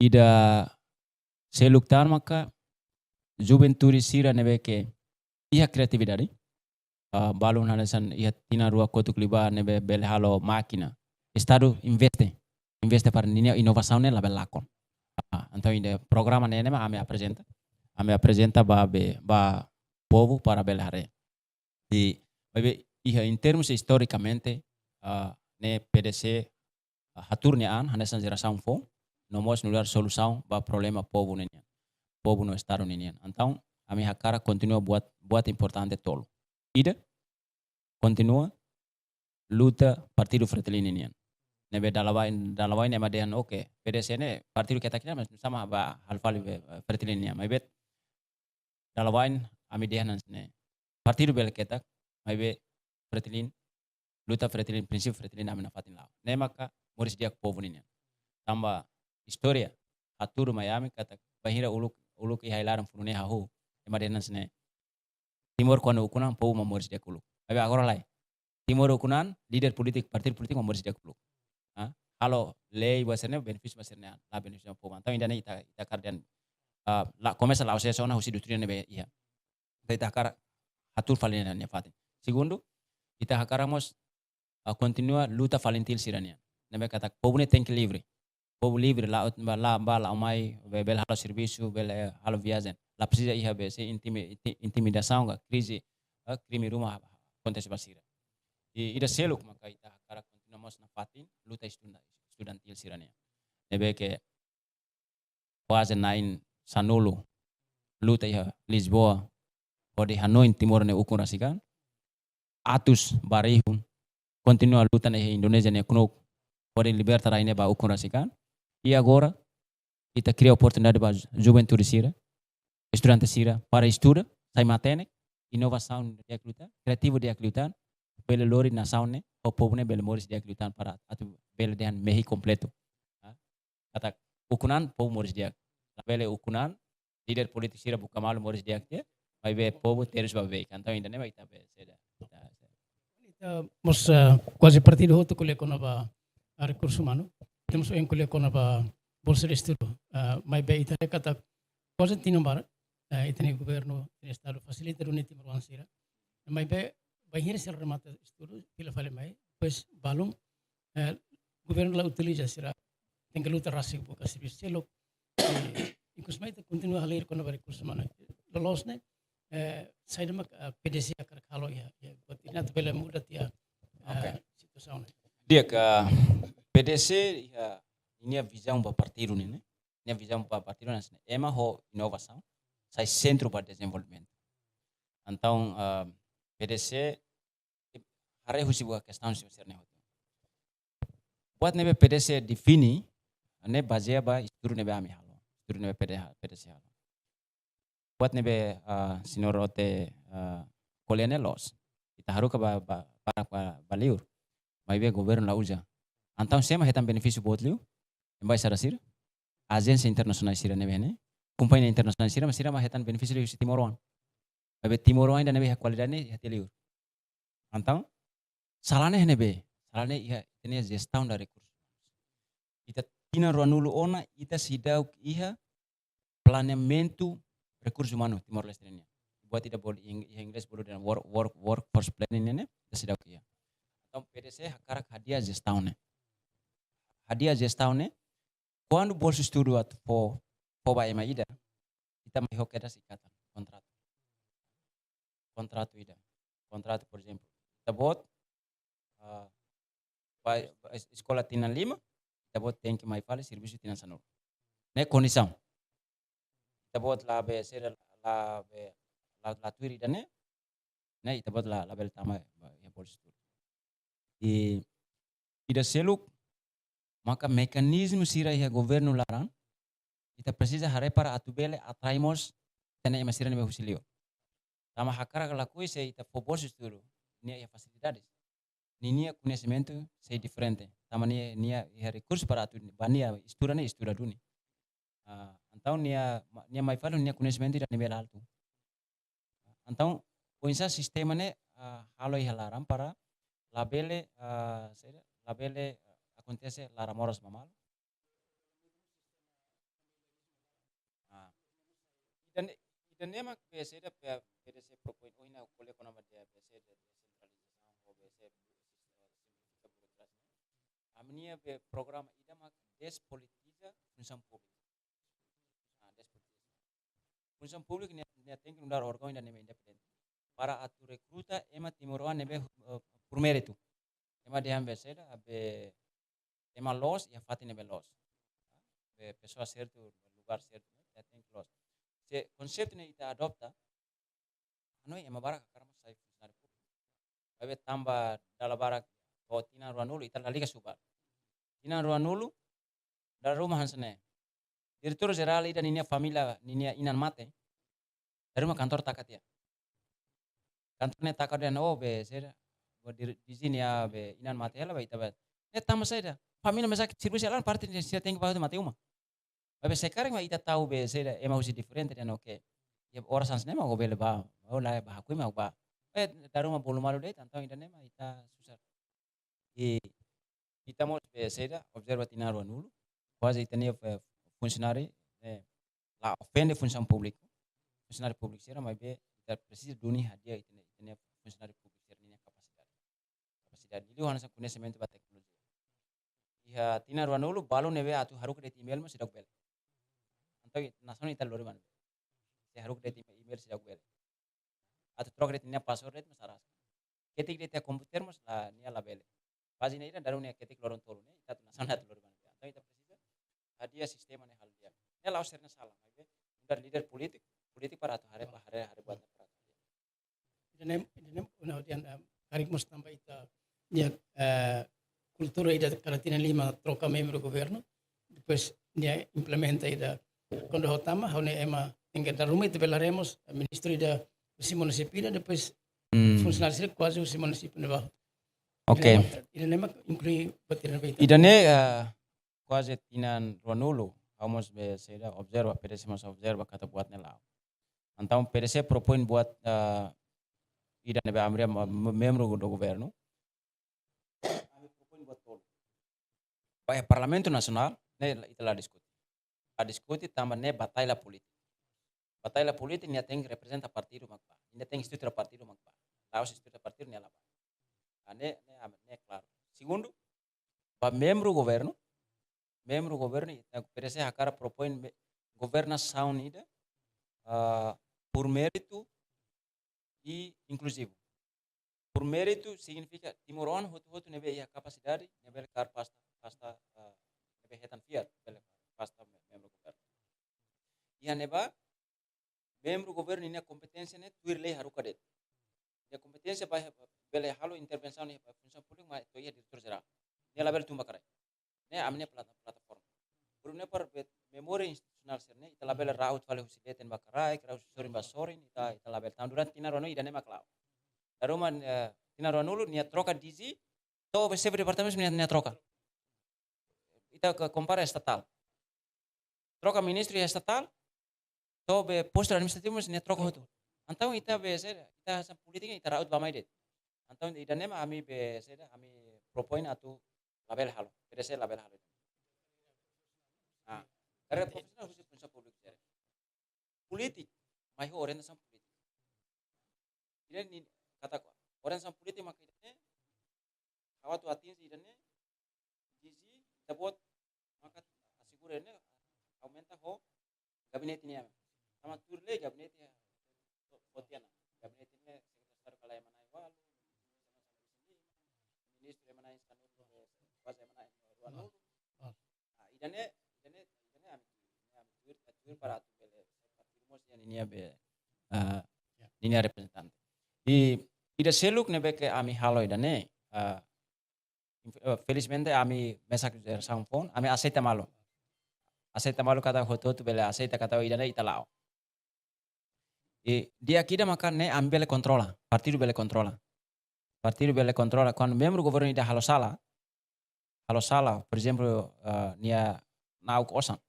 ida seluk tan maka juventude sira ne'ebé ke iha kriatividade. Ah, balun hanesan iha tinan rua kotuk liubá ne'ebé bele halo mákina. Estadu investe, investe para ninia inovasaun ne'e labele lakon. Ah, entaun ida programa ne'e, ne'e mak ami aprezenta. Ami aprezenta ba be, ba povu para bele haree. I, maibé iha em termos istorikamente, ah, ne'e PDC, ah, hatuur nia an, hanesan jerasaun foun, no mós nu'udar solusaun ba problema povu ninian. Povu no Estadu ninian. Entaun, ami hakarak kontinua buat, buat importante tolu. Ida, kontinua luta Partidu Fretilin ninian. Ne'ebé dala bain, dala bain ema dehan, oke, PDC ne'e partidu ketak nian, mas sama ba halo fali be, eh, Fretilin nian. Maibé dala bain ami dehan hanesan ne'e. Partidu bele ketak, maibé Fretilin, luta Fretilin, prinsípiu Fretilin ami nafatin la'o. Ne'e maka moris di'ak povu ninian. Tanba istória hatudu mai ami katak bainhira uluk, uluk iha ai-laran funu ne'e hahú, ema dehan hanesan ne'e. Timor kuandu ukun an povu mak moris di'ak uluk. Maibé agora lae. Timor ukun an, líder polítiku, partidu polítiku mak moris di'ak uluk. Ha? Halo lei buat sira-ne'e benefísiu ba sira-nia an, la benefísiu ba povu. Entaun ida-ne'e ita, ita hakarak dehan ah, la, komesa la'o sesa ona husi doutrina ne'ebé iha. Ita, ita hakarak hatuur fali nia fatin. Segundu, ita hakarak mós, ah, kontinua luta FALINTIL sira-nian. Ne'ebé katak povu ne'e tenke livre. Povu livre, la'o, ba, la'o, ba, la'o mai, be-, bele halo servisu, bele halo viajen. La presiza iha be, se intimi-, inti-, intimidasaun ka krize, eh, krime ruma akontese ba sira. I ida seluk maka ita hakarak kontinua mós nafatin luta estudanta-, estudantil sira-nian. Ne'ebé ke kuaze na'in sanulu luta iha Lisboa, hodi hanoin Timor nia ukun rasik an. Atus ba rihun kontinua luta iha Indonézia nia knuuk, hodi liberta rai ne'e ba ukun rasik an. I agora, ita kria oportunidade ba ju-, juventude sira, estudante sira, para estuda, sai matenek, inovasaun di'ak liután, kriativu di'ak liután, bele lori nasaun ne'e, ho povu ne'e bele moris di'ak liután para atu bele dehan mehi kompletu. Ha? Katak ukun an povu moris di'ak. Labele ukun an líder polítiku sira buka malu moris di'ak tiha, maibé povu terus ba beik. Entaun ida-ne'e mak ita be, seda. Ita, seda. Ita mós, eh, kuaze partidu hotu ko'alia kona-ba, ah, rekursu umanu. Ita mós ohin ko'alia kona-ba bolsa de estudu. Ah, maibé ita haree katak kuaze tinan barak, eh, ita-nia governu, ita-nia estadu fasilita duni timoroan sira. Maibé bainhira sira remata estudu, fila fali mai, depois balun, eh, governu la utiliza sira, tenke luta rasik buka servisu seluk. Eh, ikus mai ita kontinua halir kona-ba rekursu umanu. Loloos ne'e, eh, saida mak, eh, P D C hakarak halo iha, iha, buat ida-ne'e atu bele muda tiha, eh, Oke. situasaun ne'e. Di'ak, P D C iha ninia vizaun ba partidu ne'e, ne'e? Nia vizaun ba partidu ne'e hanesan ne'e: ema ho inovasaun, sai sentru ba dezenvolvimentu. Entaun, ah, P D C haree husi buat kestaun sira-ne'e hotu. Buat ne'ebé P D C define, ne'e bazeia ba estudu ne'ebé ami halo. Estudu ne'ebé P D, P D C halo. Buat ne'ebé, ah, señór Ote, ah, ko'alia ne'e loos. Ita haruka ba, ba, ba, ba, ba liur. Maibé governu la uza. Entaun sé mak hetan benefísiu boot liu? Embaixada sira, ajénsia internasionál sira ne'ebé ne'e, kompañia internasionál sira, mas sira mak hetan benefísiu liu husi timoroan. Maibé timoroan ida ne'ebé iha kualidade ne'e iha tiha liur. Entaun, sala ne'e iha ne'ebé? Sala ne'e iha, ita-nia jestaun ba rekursu. Ita tinan ruanulu ona, ita seidauk iha planeamentu rekursu umanu Timor-Leste nian. Buat ida bolu ing-, iha inglés bolu dehan work, work, workforce planning ne'e, ita seidauk iha. Entaun P D C hakarak hadi'a jestaun ne'e. Hadi'a jestaun ne'e, kuandu bolsa estudu atu fó, fó ba ema ida, ita mai ho kedas ikatan, kontratu. Kontratu ida. Kontratu, por ezemplu, ita-boot, ah, ba, ba es-, eskola tinan lima, ita-boot tenke mai fali servisu tinan sanulu. Ne'e kondisaun. Ita-boot la be, sira la be, la, la tuir ida-ne'e, ne'e ita-boot la, labele tama ba iha bolsa estudu. I ida seluk maka mekanizmu sira iha governu laran, ita presiza haree para atu bele atrai mós ita-nia ema sira ne'ebé husi liur. Tanba hakarak ka lakohi, se ita fó bolsa estudu, nia iha fasilidades, ninia koñesimentu sei diferente. Tanba nia, nia iha rekursu para atu ba nia estuda ne'e estuda duni. Ah, entaun nia, nia mai fali ho nia koñesimentu ida nivel altu. Entaun, oinsá sistema ne'e, ah, halo iha laran para labele, ah, saida, labele, ah, akontese laran moras ba malu. Ah. Ida-ne'e, ida-ne'e mak be saida, be, P D C propoin, ohin ha'u ko'alia kona-ba dehan be saida, desentralizasaun, ou be saida, simplifika burokrasia. Ami-nia be programa ida mak despolitiza funsaun públika. Ah, despolitiza. Funsaun públika nia, nia tenke nu'udar órgaun ida ne'ebé independente para atu rekruta ema timoroan ne'ebé, eh, por mérito. Ema dehan be saida, be ema loos iha fatin ne'ebé loos. Be pesoa sertu, lugar sertu, nia tenke loos. Se konseitu ne'e ita adota, hanoin ema barak hakarak mós sai funsionáriu públiku. Maibé tanba dala barak, to'o tinan ruanulu, ita lalika subar. Tinan ruanulu, dala ruma hanesan ne'e. Diretór jerál ida ninia família, ninia inan mate, dala ruma kantor taka tiha. Kantor ne'e taka dehan, oh, be, saida, bo dir-, di sini ya, be, inan mate hela, be, ita be. Ne'e tanba saida? Família mesak servisu hela, parte ne'e sira tenke ba mate uma. Maibé sekarang mak ita tau be saida, ema husi diferente dehan, oke. Ya, oras hanesan ne'e mak ó bele bá, ó la bá hakoi mak bá. Eh, dala ruma bolu malu de'it, entaun ida-ne'e mak ita susar. I ita mós be saida, observa tinan ruanulu, kuaze ita-nia, eh, funsionáriu, eh, la ofende funsaun públiku, funsionáriu públiku sira, maibé ita presiza duni hadi'a ita-nia, ita-nia funsionáriu públiku sira-nia kapasidade. Kapasidade liuliu hanesan koñesimentu ba teknolojia. Iha tinan ruanulu balu ne'ebé atu haruka de'it email mós seidauk bele. Entaun nasaun ita lori ba ne'ebé. Se haruka de'it email seidauk bele. Atu troka de'it nia password de'it mós araska. Ketik de'it iha komputer mós la, nia labele. Pájina ida dadaun nia ketik loron tolu ne'e, ita atu nasaun atu lori ba ne'ebé. Entaun ita presiza hadi'a sistema ne'e halo di'ak. Ne'e la'ós sira-nia sala, maibé nu'udar líder polítiku, polítiku para atu haree, haree, haree buat ne'e para atu. Ida-ne'e, ida-ne'e, una odian, em, karik mós tanba ita-nia, eh, kultura ida kada tinan lima troka membru governu, depois nia implementa ida. Kuandu ha'u tama, ha'u-nia ema tenke dala ruma ita bele haree mós, eh, ministru ida husi munisípiu ida, depois Hmm. funsionáriu sira kuaze husi munisípiu ne'ebá. Oke. Ida-ne'e mak, ida-ne'e mak inklui buat ida-ne'ebá. Ida-ne'e, eh, kuaze tinan ruanulu, ha'u mós be saida observa, P D C mós observa katak buat ne'e la'o. Entaun P D C propoin buat, eh, ida ne'ebé ami-nia ma-, ma-, membru do governu. Ami propoin buat tolu. Ba iha Parlamentu Nasionál, ne'e ita la diskute. La diskute tanba ne'e batalla polítika. Batalla polítika nia tenke reprezenta partidu mak bá. Nia tenke estrutura partidu mak bá. La'ós estrutura partidu nia la bá. Ah, ne'e, ne'e, ne'e klaru. Segundu, ba membru governu, membru governu, eh, P D C hakarak propoin me-, governasaun ida, ah, por mérito e inclusivo. Por mérito signifika timoroan hotu-hotu ne'ebé iha kapasidade, ne'ebé kaer pasta, pasta, ah, ne'ebé hetan fiar, bele kaer pasta me-, membru governu. Iha ne'ebá, membru governu nia kompeténsia ne'e tuir lei haruka de'it. Nia kompeténsia ba, bele halo intervensaun iha funsaun públika, maibé to'o iha diretór jerál. Nia labele tun ba kraik. Ne'e ami-nia plata-, plataforma. Por ne'e para be memória institusionál sira-ne'e, ita labele ra'ut fali husi leten ba kraik, ra'ut husi sorin ba sorin, ita, ita labele. Tanba durante tinan ruanulu ida-ne'e mak la'o. Dala ruma, eh, tinan ruanulu nia troka D G, to'o be xefe departamentu nia, nia troka. Ita ke kompara estatál. Troka ministru iha estatál, to'o be postu administrativu mós nia troka hotu. Entaun ita be saida, ita hanesan polítika ita ra'ut ba mai de'it. Entaun ida-ne'e mak ami be saida, ami propoin atu labele halo, P D C labele halo. Ah, karena profisionál husi funsaun públika sira. Polítika, mai ho orientasaun polítika. Ida-ne'e katak orientasaun polítika maka ida-ne'e, ha'u atu atinje ida-ne'e, D G, ita-boot maka asegura ne'e, aumenta ho gabinete nian. Tanba tuir lei gabinete ya, fó tiha ona. Gabinete ne'e, sekretáriu estadu kala ema na'in ualu, ministru ema na'in sanulu, kuaze ema na'in ruanulu. Ah, ida-ne'e, ida-ne'e, ida-ne'e ami, ami tuir, tuir para atu bele partidu mós ninia be, ah, ninia reprezentante. I ida seluk ne'ebé ke ami halo ida-ne'e, ah, inf-, eh, felizmente ami mesak jerasaun foun, ami aseita malu. Aseita malu katak hotu-hotu bele aseita katak ida-ne'e ita la'o. I di'ak ida maka ne'e ami bele kontrola, partidu bele kontrola. Partidu bele kontrola, kuandu membru governu ida halo sala, halo sala, por ezemplu, eh, nia na'ok osan.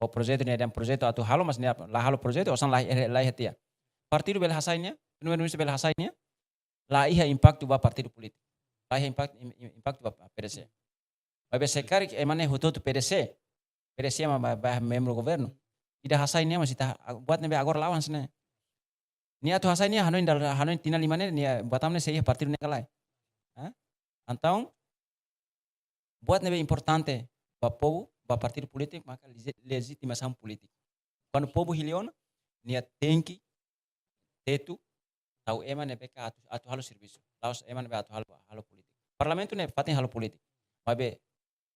Ou projetu nia dehan projetu atu halo, mas nia la halo projetu, osan la, eh, la iha tiha. Partidu bele hasai nia, primeiru-ministru bele hasai nia, la iha impaktu ba partidu polítiku. La iha impaktu, im-, im-, impaktu ba P D C. Maibé se karik ema ne'e hotu-hotu P D C, P D C mak ba, ba membru governu. Ida hasai nia mas ita, buat ne'ebé agora la'o hanesan ne'e. Nia atu hasai nia hanoin dala, hanoin tinan lima ne'e, nia buat ne'e sei iha partidu ne'e ka lae. Hah? Entaun, buat ne'ebé importante ba povu, ba partidu polítiku, maka legi-, legitimasaun polítika. Kuandu povu hili ona, nia tenke tetu, tau ema ne'ebé ke atu, atu halo servisu. La'ós ema ne'ebé atu halo, halo polítika. Parlamentu ne'e fatin halo polítika. Maibé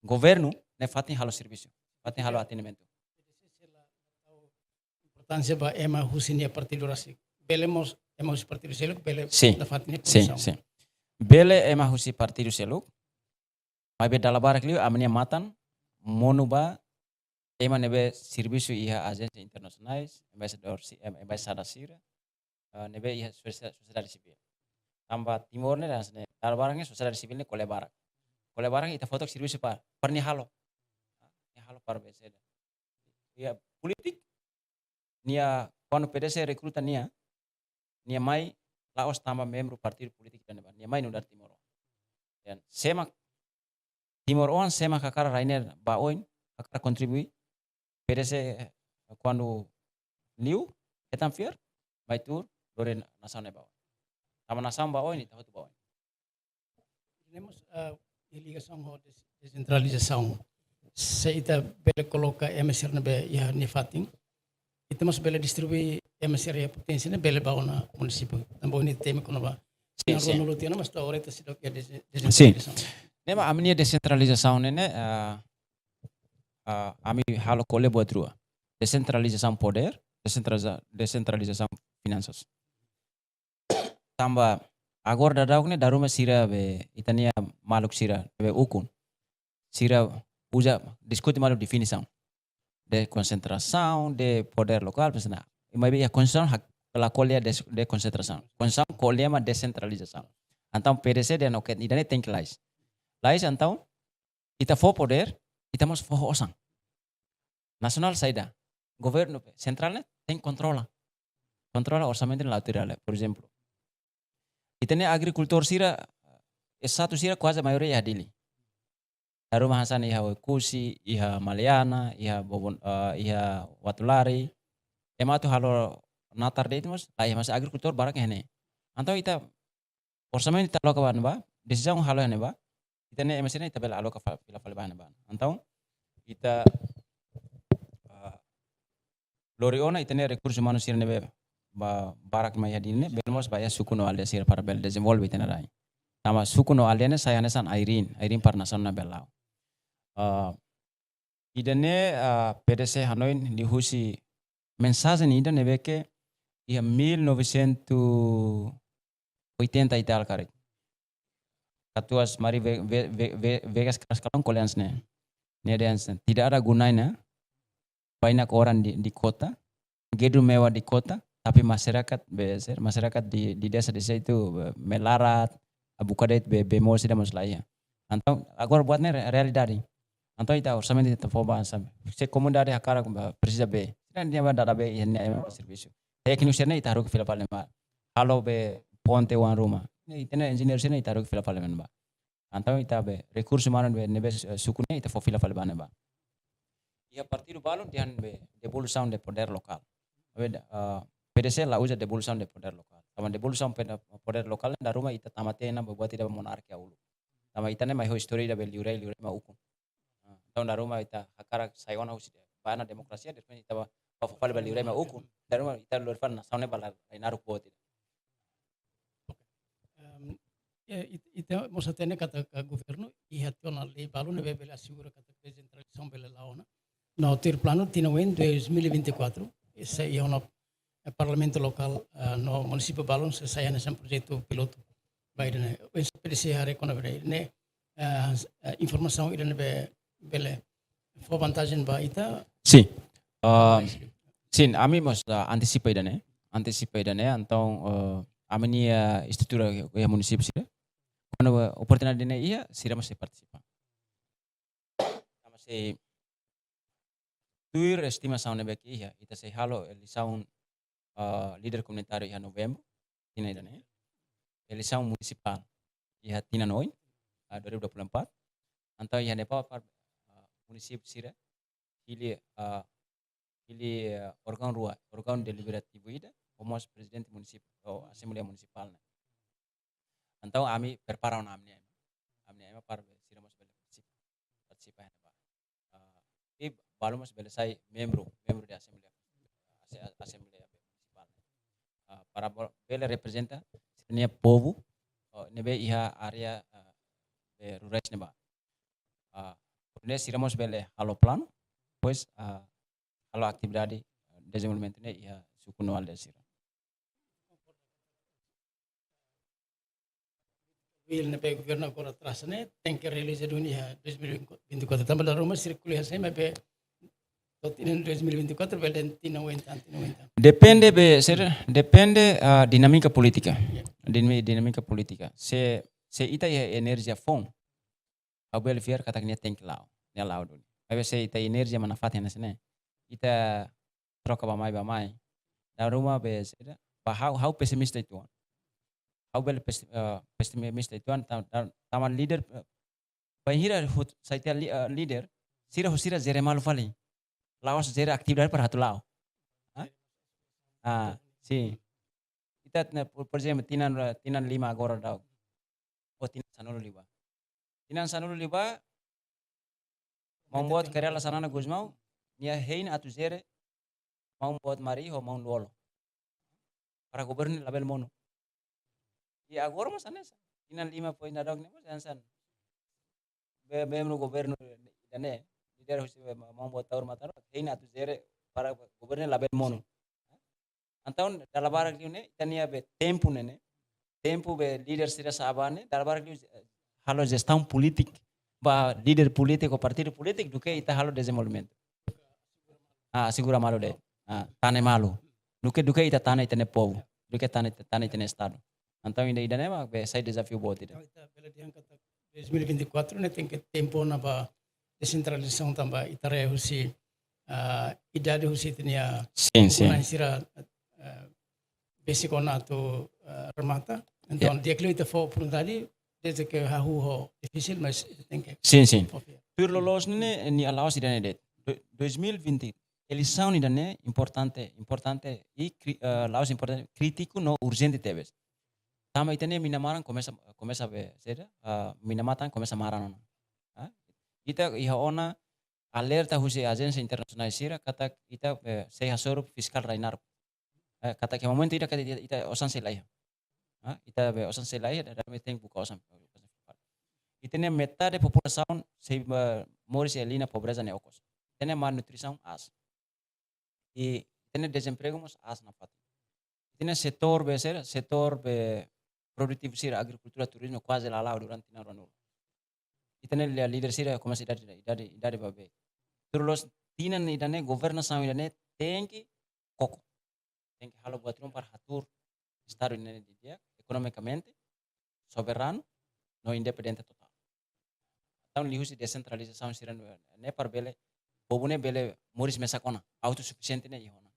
governu ne'e fatin halo servisu. Fatin halo atendimentu. Importánsia ba ema husi nia partidu rasik. Bele mós ema husi partidu seluk, bele Sin. nafatin nia Sin, posisaun. sin. Bele ema husi partidu seluk. Maibé dala barak liu ami-nia matan monu ba ema ne'ebé servisu iha ajénsia internasionais, embaixadór si-, em-, embaixada sira, eh, ne'ebé iha sosia-, sosiedade sivíl. Tanba Timor ne'e hanesan ne'e, dala barak ne'e sosiedade sivíl ne'e ko'alia barak. Ko'alia barak ita fó took servisu para, para nia halo. Nia halo para be saida. Ya, polítiku, nia kuandu P D C rekruta nia, nia mai la'ós tanba membru partidu polítiku ida-ne'ebá, nia mai nu'udar timoroan. Dan sé mak timoroan, sé mak hakarak rai ne'e ba oin, hakarak kontribui, P D C, eh, kuandu liu, hetan fiar, mai tuur, lori nasaun ne'e ba oin. Tanba nasaun ba oin, ita hotu ba oin. Temos, ah, ligasaun ho des-, desentralizasaun. Se ita bele koloka M S R ne'ebé iha nia fatin, ita mós bele distribui M S R iha poténsia ne'e bele ba ona munisípiu. Tanba ohin ita temi kona-ba Sin, sira sin. Rua nulu tiha ona, mas to'o agora ita seidauk iha dese-, Sin. Desentralizasaun. Ne'e mak ami-nia desentralizasaun ne'e, ne'e, ah, ah, ami halo ko'alia buat rua. Desentralizasaun podér, desentraliza-, desentralizasaun finansas. Tanba agora daudaun ne'e dala ruma sira be ita-nia maluk sira be ukun. Sira uza diskute malu definisaun de konsentrasaun, de podér lokál, misalnya. Maibé iha konstituisaun ha'u la ko'alia de, de konsentrasaun. Konstituisaun ko'alia mak desentralizasaun. Entaun P D C dehan oke, ida-ne'e tenke lais. Lais entaun ita fó podér, ita mós fó osan. Nasionál saida, governu be, sentrál ne'e tenke kontrola. Kontrola orsamentu ne'e la'o tuir hela, por ezemplu. Ita-nia agrikultór sira, S satu sira kuaze maioria iha Dili. Dala ruma hanesan iha Oekusi, iha Maliana, iha Bobon-, eh, iha Watulari. Ema atu halo natar de'it mós, la iha, mas agrikultór barak iha ne'e. Entaun ita orsamentu ita aloka ba ne'ebá, desizaun halo iha ne'ebá, ita-nia M S R ne'e ita bele aloka fa-, fila fali ba ne'ebá. Entaun ita, ah, lori ona ita-nia rekursu umanu sira ne'ebé ba-, barak mai iha Dili ne'e, bele mós ba iha suku no aldeia sira para bele dezenvolve ita-nia rai. Tanba suku no aldeia ne'e sai hanesan airin, airin para nasaun ne'e bele la'o. Ah, ida-ne'e, ah, P D C hanoin liuhusi mensajen ida ne'ebé ke iha mil novecentos e oitenta e tal karik. Katuas Mari Ve-, Ve-, Ve-, Ve-, Vegas Carrascalão ko'alia hanesan ne'e. Nia dehan hanesan, tidak ada gunanya banyak orang di, di kota, gedung mewah di kota, tapi masyarakat be-, se-, masyarakat di, di desa-desa itu, eh, melarat, buka de'it be-, bee moos ida mós la iha. Entaun agora buat ne'e re-, realidade. Entaun ita orsamentu ita fó ba hanesan, se komunidade hakarak ba presiza bee, sira-nia ema dada bee, iha nia ema servisu. Tékniku sira-ne'e ita haruka fila fali ba ne'ebá. Halo be ponte oan ruma. Ne'e ita-nia enjeñeiru sira-ne'e ita haruka fila fali ba ne'ebá. Entaun ita be rekursu umanu be ne'ebé, eh, suku ne'e ita fó fila fali ba ne'ebá. Iha partidu balun dehan be devolusaun de podér lokál. Be, eh, P D C la uza devolusaun de podér lokál. Tanba devolusaun pe-, podér lokál ne'e dala ruma ita tama tiha ona buat ida monarkia uluk. Tanba ita ne'e mai ho istória ida be liurai, liurai mak ukun. Ah, entaun dala ruma ita hakarak sai ona husi ba ona demokrasia, depois ita ba, ba fó fali ba liurai mak ukun. Dala ruma ita lori fali nasaun ne'e ba la, lae naruk boot ida. Em, eh, it-, ita mós hatene katak governu iha tiha ona lei balun ne'ebé bele asegura katak desentralizasaun bele la'o ona. No tuir planu tinan oin dois mil e vinte e quatro, sei iha ona, eh, parlamentu lokál, eh, no munisípiu balun sei sai hanesan projetu pilotu ba ida-ne'e. Oinsá P D C haree kona-ba ida-ne'e, eh, eh, informasaun ida-ne'e be-, bele fó vantajen ba ita? Sin. Ah, sin, ami mós, ah, antesipa ida-ne'e. Antesipa ida-ne'e, entaun, eh, ami-nia, eh, estrutura iha munisípiu sira. Kuandu, eh, oportunidade ne'e iha, sira mós sei partisipa. Tanba sei tuir estimasaun ne'ebé ke iha, ita sei halo eleisaun, eh, líder komunitáriu iha Novembru, tinan ida-ne'e. Eleisaun munisipál iha tinan oin, eh, dua ribu dua puluh empat. Entaun iha ne'ebá para, eh, munisípiu sira hili, eh, hili, eh, órgaun rua, órgaun deliberativu ida, ho mós prezidente munisípiu, ou asembleia munisipál ne'e. Entaun ami prepara ona ami-nia ema. Ami-nia ema para be sira mós bele partisipa, partisipa iha ne'ebá. Ah, i balu mós bele sai membru, membru de asembleia, ase-, asembleia munisipál. Ah, para bo-, bele reprezenta sira-nia povu, oh, ne'ebé iha área, ah, be rurais ne'ebá. Ah, ne'e sira mós bele halo planu, depois, ah, halo atividade, ah, dezenvolvimentu ne'e iha suku no aldeia sira. Will ne'ebé governu agora traça ne'e tenke realiza duni iha dois mil e vinte e quatro. Tanba dala ruma sira ko'alia hanesan ne'e, maibé to'o tinan dois mil e vinte e quatro bele dehan tinan oin tan, tinan oin tan. Depende be, sira, depende, ah, dinámika polítika. Ya. Dinami-, dinámika polítika. Se, se ita iha enerjia foun, ha'u bele fiar katak nia tenke la'o, nia la'o duni. Maibé se ita enerjia mak nafatin hanesan ne'e, ita troka bá-mai, bá-mai. Dala ruma be sira, ba ha'u, ha'u pesimista uitoan. Ha'u bele pes-, eh, pesimista uitoan, tan-, tan-, tanba líder, eh, bainhira hotu sai tiha li-, eh, líder, sira ho sira jere malu fali. La'ós jere atividade para atu la'o. Hah? Ah, sin. Ita, por, por ezemplu, tinan, tinan lima agora daudaun. Ou tinan sanulu liubá. Tinan sanulu liubá, maun boot Kay Rala Xanana Gusmão, nia hein atu jere maun boot Mari ho maun Lú-Olo. Para governu labele monu. I agora mós hanesan. Tinan lima foin daudauk ne'e mós hanesan. Be, membru governu ida-ne'e, líder husi maun boot Taur Matan Ruak, hein atu jere para governu labele monu. Entaun, dala barak liu ne'e, ita-nia be tempu ne'e, ne'e. Tempu be líder sira sa'e ba ne'e, dala barak liu, eh, halo jestaun polítika, ba líder polítiku, partidu polítiku, duké ita halo dezenvolvimentu. Ah, asegura malu de'it. Ah, tane malu. Duké, duké ita tane ita-nia povu. Duké tane, tane ita-nia estadu. Entaun, ida, ida-ne'e mak be sai dezafiu boot ida. Entaun, ita bele dehan katak dois mil e vinte e quatro ne'e tenke tempu ona ba desentralizasaun tanba ita haree husi, ah, idade husi ita-nia Sin, sin. Kunan sira, ah, besik ona atu, ah, remata. Entaun, Ya. di'ak liu ita fó oportunidade, desde ke hahú ho difisil, mas tenke Sin, sin. fó fiar. Tuir loloos ne'e, nia la'ós ida-ne'e de'it. Do-, dois mil e vinte, eleisaun ida-ne'e importante, importante i kri-, eh, la'ós importante, krítiku no urjente tebes. Tanba ita-nia mina-maran komesa, komesa be, saida, ah, mina-matan komesa maran ona. Ah, ita iha ona alerta husi ajénsia internasionál sira katak ita, eh, sei hasoru fiskál rai-naruk. Eh, katak iha momentu ida katak ita, ita osan sei la iha. Ah, ita be osan sei la iha, dadaun ita tenke buka osan. Ita-nia metade populasaun sei, eh, moris iha liña pobreza ne'e okos. Ita-nia malnutrisaun aas. I ita-nia dezempregu mós aas nafatin. Ita-nia setór be sira, setór be produtivu sira, agrikultura, turizmu kuaze la la'o durante tinan ruanulu. Ita-nia lí-, líder sira komesa idade, idade, idade ba bee. Tuir loloos tinan ida-ne'e, governasaun ida-ne'e tenke koko. Tenke halo buat ruma para hatuur estadu ne'e didi'ak ekonomikamente, soberanu, no independente totál. Entaun liuhusi desentralizasaun sira ne'e para bele, povu ne'e bele moris mesak ona, autosufisiente ne'e iha ona.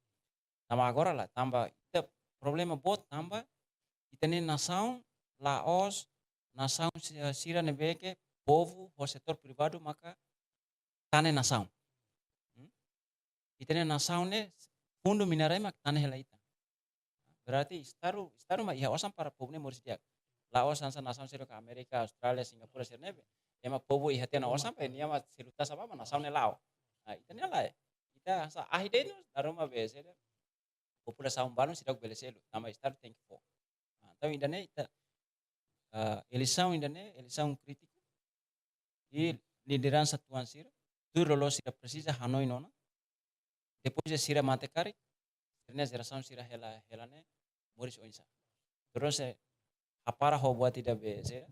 Tanba agora lae, tanba ita problema boot tanba ita-nia nasaun la'ós nasaun si-, sira ne'ebé ke povu ho setór privadu maka tane nasaun. Hmm? Ita-nia nasaun ne'e fundu mina-rai mak tane hela ita. Berarti estadu, estadu mak iha osan para povu ne'e moris di'ak. La'ós hanesan nasaun seluk Amérika, Austrália, Singapura sira ne'ebé ema povu iha tiha ona osan, pe nia mak selu taxa ba mak nasaun ne'e la'o. Ah, ita-nia lae. Ita hanesan ahi de'it no, dala ruma be sira populasaun balun seidauk bele selu, tanba estadu tenke fó. Ah, entaun ida-ne'e ita, ah, eleisaun ida-ne'e, eleisaun krítiku. I lideransa tuan sira, tuir loloos sira presiza hanoin ona. Depois de sira mate karik, sira-nia jerasaun sira hela, hela ne'e moris oinsá. Terus, eh, hapara ho buat ida be sira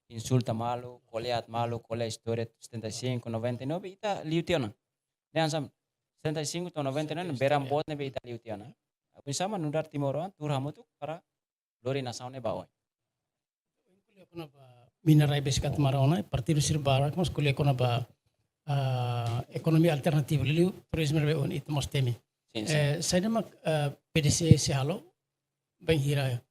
insulta malu, ko'alia aat malu, ko'alia istória setenta e cinco, noventa e nove, ita liu tiha ona. Ne'e hanesan setenta e cinco to'o noventa e nove, beran boot ne'ebé ita liu tiha ona. Oinsá mak nu'udar timoroan, tuur hamutuk para lori nasaun ne'e ba oin. Ko'alia kona-ba mina-rai besik atu maran ona, partidu sira barak mós ko'alia kona-ba, ah, ekonomia alternativu, liuliu turizmu ne'ebé ohin ita mós temi. Sin, sin. Eh, saida mak, ah, P D C sei halo, bainhira,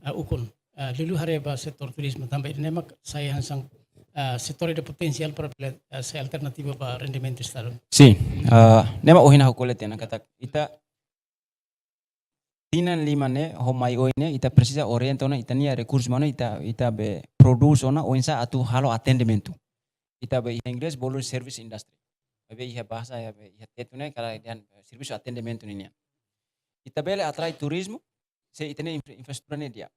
ah, ukun, ah, liuliu haree ba setór turizmu tanba ne'e mak sai hanesan, ah, setór ida potensiál para bele, ah, sai alternativu ba rendimentu estadu. Sin, ah, ne'e mak ohin ha'u ko'alia tiha ona katak ita tinan lima ne'e, ho mai oin ne'e, ita presiza orienta ona ita-nia rekursu umanu, ita, ita be prodús ona, oinsá atu halo atendimentu. Ita be iha inglés bolu service industry. Be iha bahasa, iha be, iha Tetun ne'e, kala dehan, eh, servisu atendimentu ninian. Ita bele atrai turizmu, se ita-nia infra-, infraestrutura ne'e di'ak.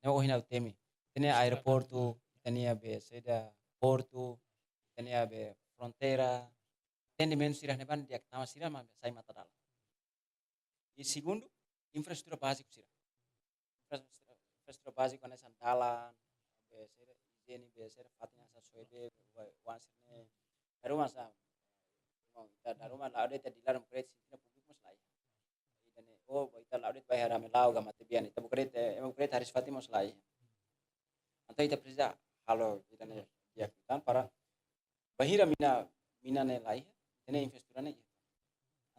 Ne'e ohin ha'u temi. Ita-nia aeroportu, ita-nia be saida portu, ita-nia be fronteira, atendimentu sira ne'ebá di'ak, tanba sira mak sai matadalan. I segundu, infraestrutura báziku sira. Infraestrutura, infraestrutura báziku hanesan dalan, be sira, ijiene, be sira, fatin hanesan soe bee, wa-, wan sira-ne'e. Dala ruma sa, mau ita dala ruma la'o de'it ita dilar mukret sira públiku mós la iha. Ita ne'e, oh, ita la'o de'it ba iha rame la'o ka matebian, ita mukret, eh, mukret hariis-fatin mós la iha. Entaun ita presiza halo ita-nia di'ak tan para bainhira mina, mina ne'e la iha, ita-nia infraestrutura ne'e iha.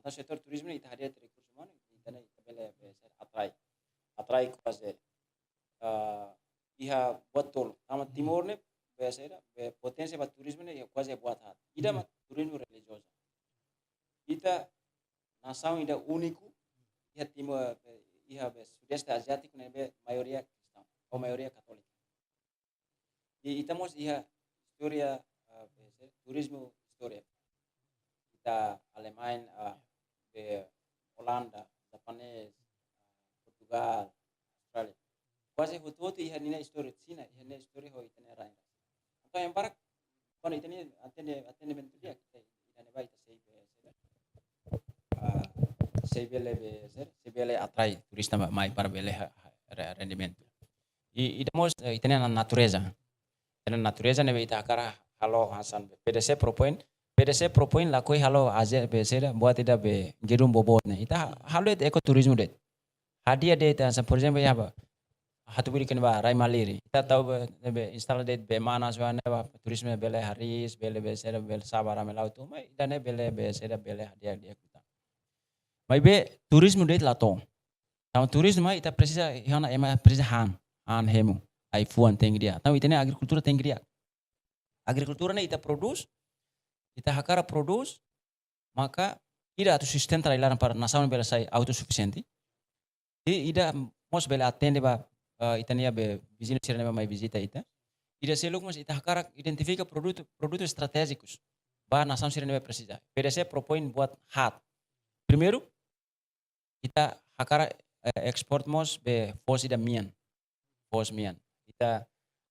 Entaun setór turizmu ne'e ita hadi'a rekursu umanu, ita ne'e ita bele, be sira atrai. Atrai kuaze, ah, iha buat tolu. Tanba Timor ne'e, be sira, be potensiál ba turizmu ne'e iha kuaze buat haat. Ida mak turizmu relijiozu. Ita nasaun ida úniku iha Timor, eh, iha be Sudeste Aziátiku ne'ebé maioria kristaun, ou maioria katólika. I ita mós iha istória, ah, be, se, turizmu istória. Ita Alemain, ah, be Olanda, Japanés, ah, Portugal, Austrália. Kuaze hotu-hotu iha ninia istória, Xina iha ninia istória ho ita-nia rain. Entaun, yang barak, kuandu ita-nia atende, atendimentu di'ak, ita, ita ne'e ba ita sei be, sei be, ah, sei bele be, sei, sei bele atrai turista ba, mai para bele ha, ha, re-, rendimentu. I, ida mós, eh, ita-nia na-, natureza. Ita-nia natureza ne'ebé ita hakarak halo hanesan be P D C propoin. P D C propoin lakohi halo aze be saida, buat ida be gedung boboot ne'e. Ita ha-, halo de'it ekoturizmu de'it. Hadi'a de'it hanesan, por ezemplu, iha ba Hatubuilikan ba rai Maliri. Ita tau be, be instala de'it bee manas ba ne'ebá turis ne'e bele hariis, bele be saida, bele sa'e ba rame la'o tun. Mai ida-ne'e bele be saida, bele hadi'a, hadi'a kuta. Maibé turizmu de'it la to'o. Tanba turizmu ita presiza, iha ona ema presiza han, han hemu, ai-fuan tenke di'ak. Tanba ita-nia agrikultura tenke di'ak. Agrikultura ne'e ita prodús, ita hakarak prodús, maka ida atu sustenta rai-laran para nasaun bele sai autosufisiente. I ida mós bele atende ba, eh, ita-nia be viziñu sira ne'ebé mai vizita ita. Ida seluk mós ita hakarak identifika produtu, produtu estratéjikus ba nasaun sira ne'ebé presiza. P D C propoin buat haat. Primeiru, ita hakarak, eh, ekspor mós be foos ida mean. Foos mean. Ita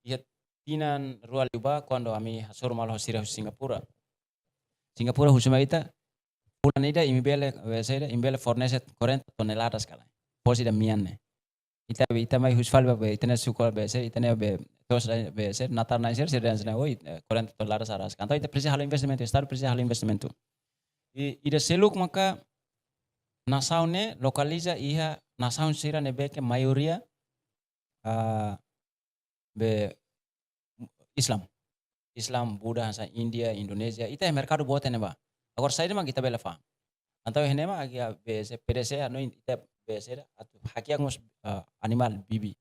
iha tinan rua liubá kuandu ami hasoru malu ho sira husi Singapura. Singapura husu mai ita, fulan ida imi bele, be saida, imi bele fornese quarenta toneladas kalan. Foos ida mean ne'e. Ita, ita mai husu fali ba be, ita-nia suku be saida, ita-nia be, to'os be saida, natar na'in sira, sira dehan hanesan ne'e, oi, eh, quarenta toneladas aras. Entaun ita presiza halo investimentu, Estadu presiza halo investimentu. I, ida seluk maka nasaun ne'e lokaliza iha nasaun sira ne'ebé ke maioria, ah, be Islam. Islam, Buda, hanesan Índia, Indonézia. Ita iha merkadu boot iha ne'ebá. Agora saida mak ita bele fa'an. Entaun iha ne'e mak agi a be se P D C hanoin ita be saida atu hakiak mós, ah, animál bibi.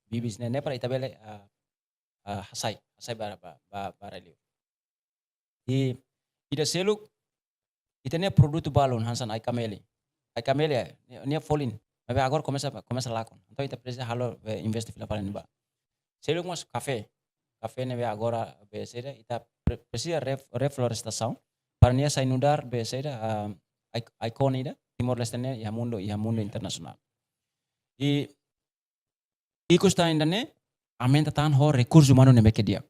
Bibi sira-ne'e para ita bele, ah, ah, hasai, hasai ba, ba, ba, ba rai-liur. I ida seluk, ita-nia produtu balun hanesan ai-kameli. Ai-kameli, eh, nia, nia folin. Maibé agora komesa, komesa lakon. Entaun ita presiza halo, eh, investe fila fali iha ne'ebá. Seluk mós kafé. Kafé ne'ebé agora be saida, ita pre-, presiza ref-, reflorestasaun. Para nia sai nu'udar be saida, ah, ai-, ikon ida Timor-Leste ne'e iha mundu, iha mundu internasionál. I ikus tan ida-ne'e, aumenta tan ho rekursu umanu ne'ebé ke di'ak.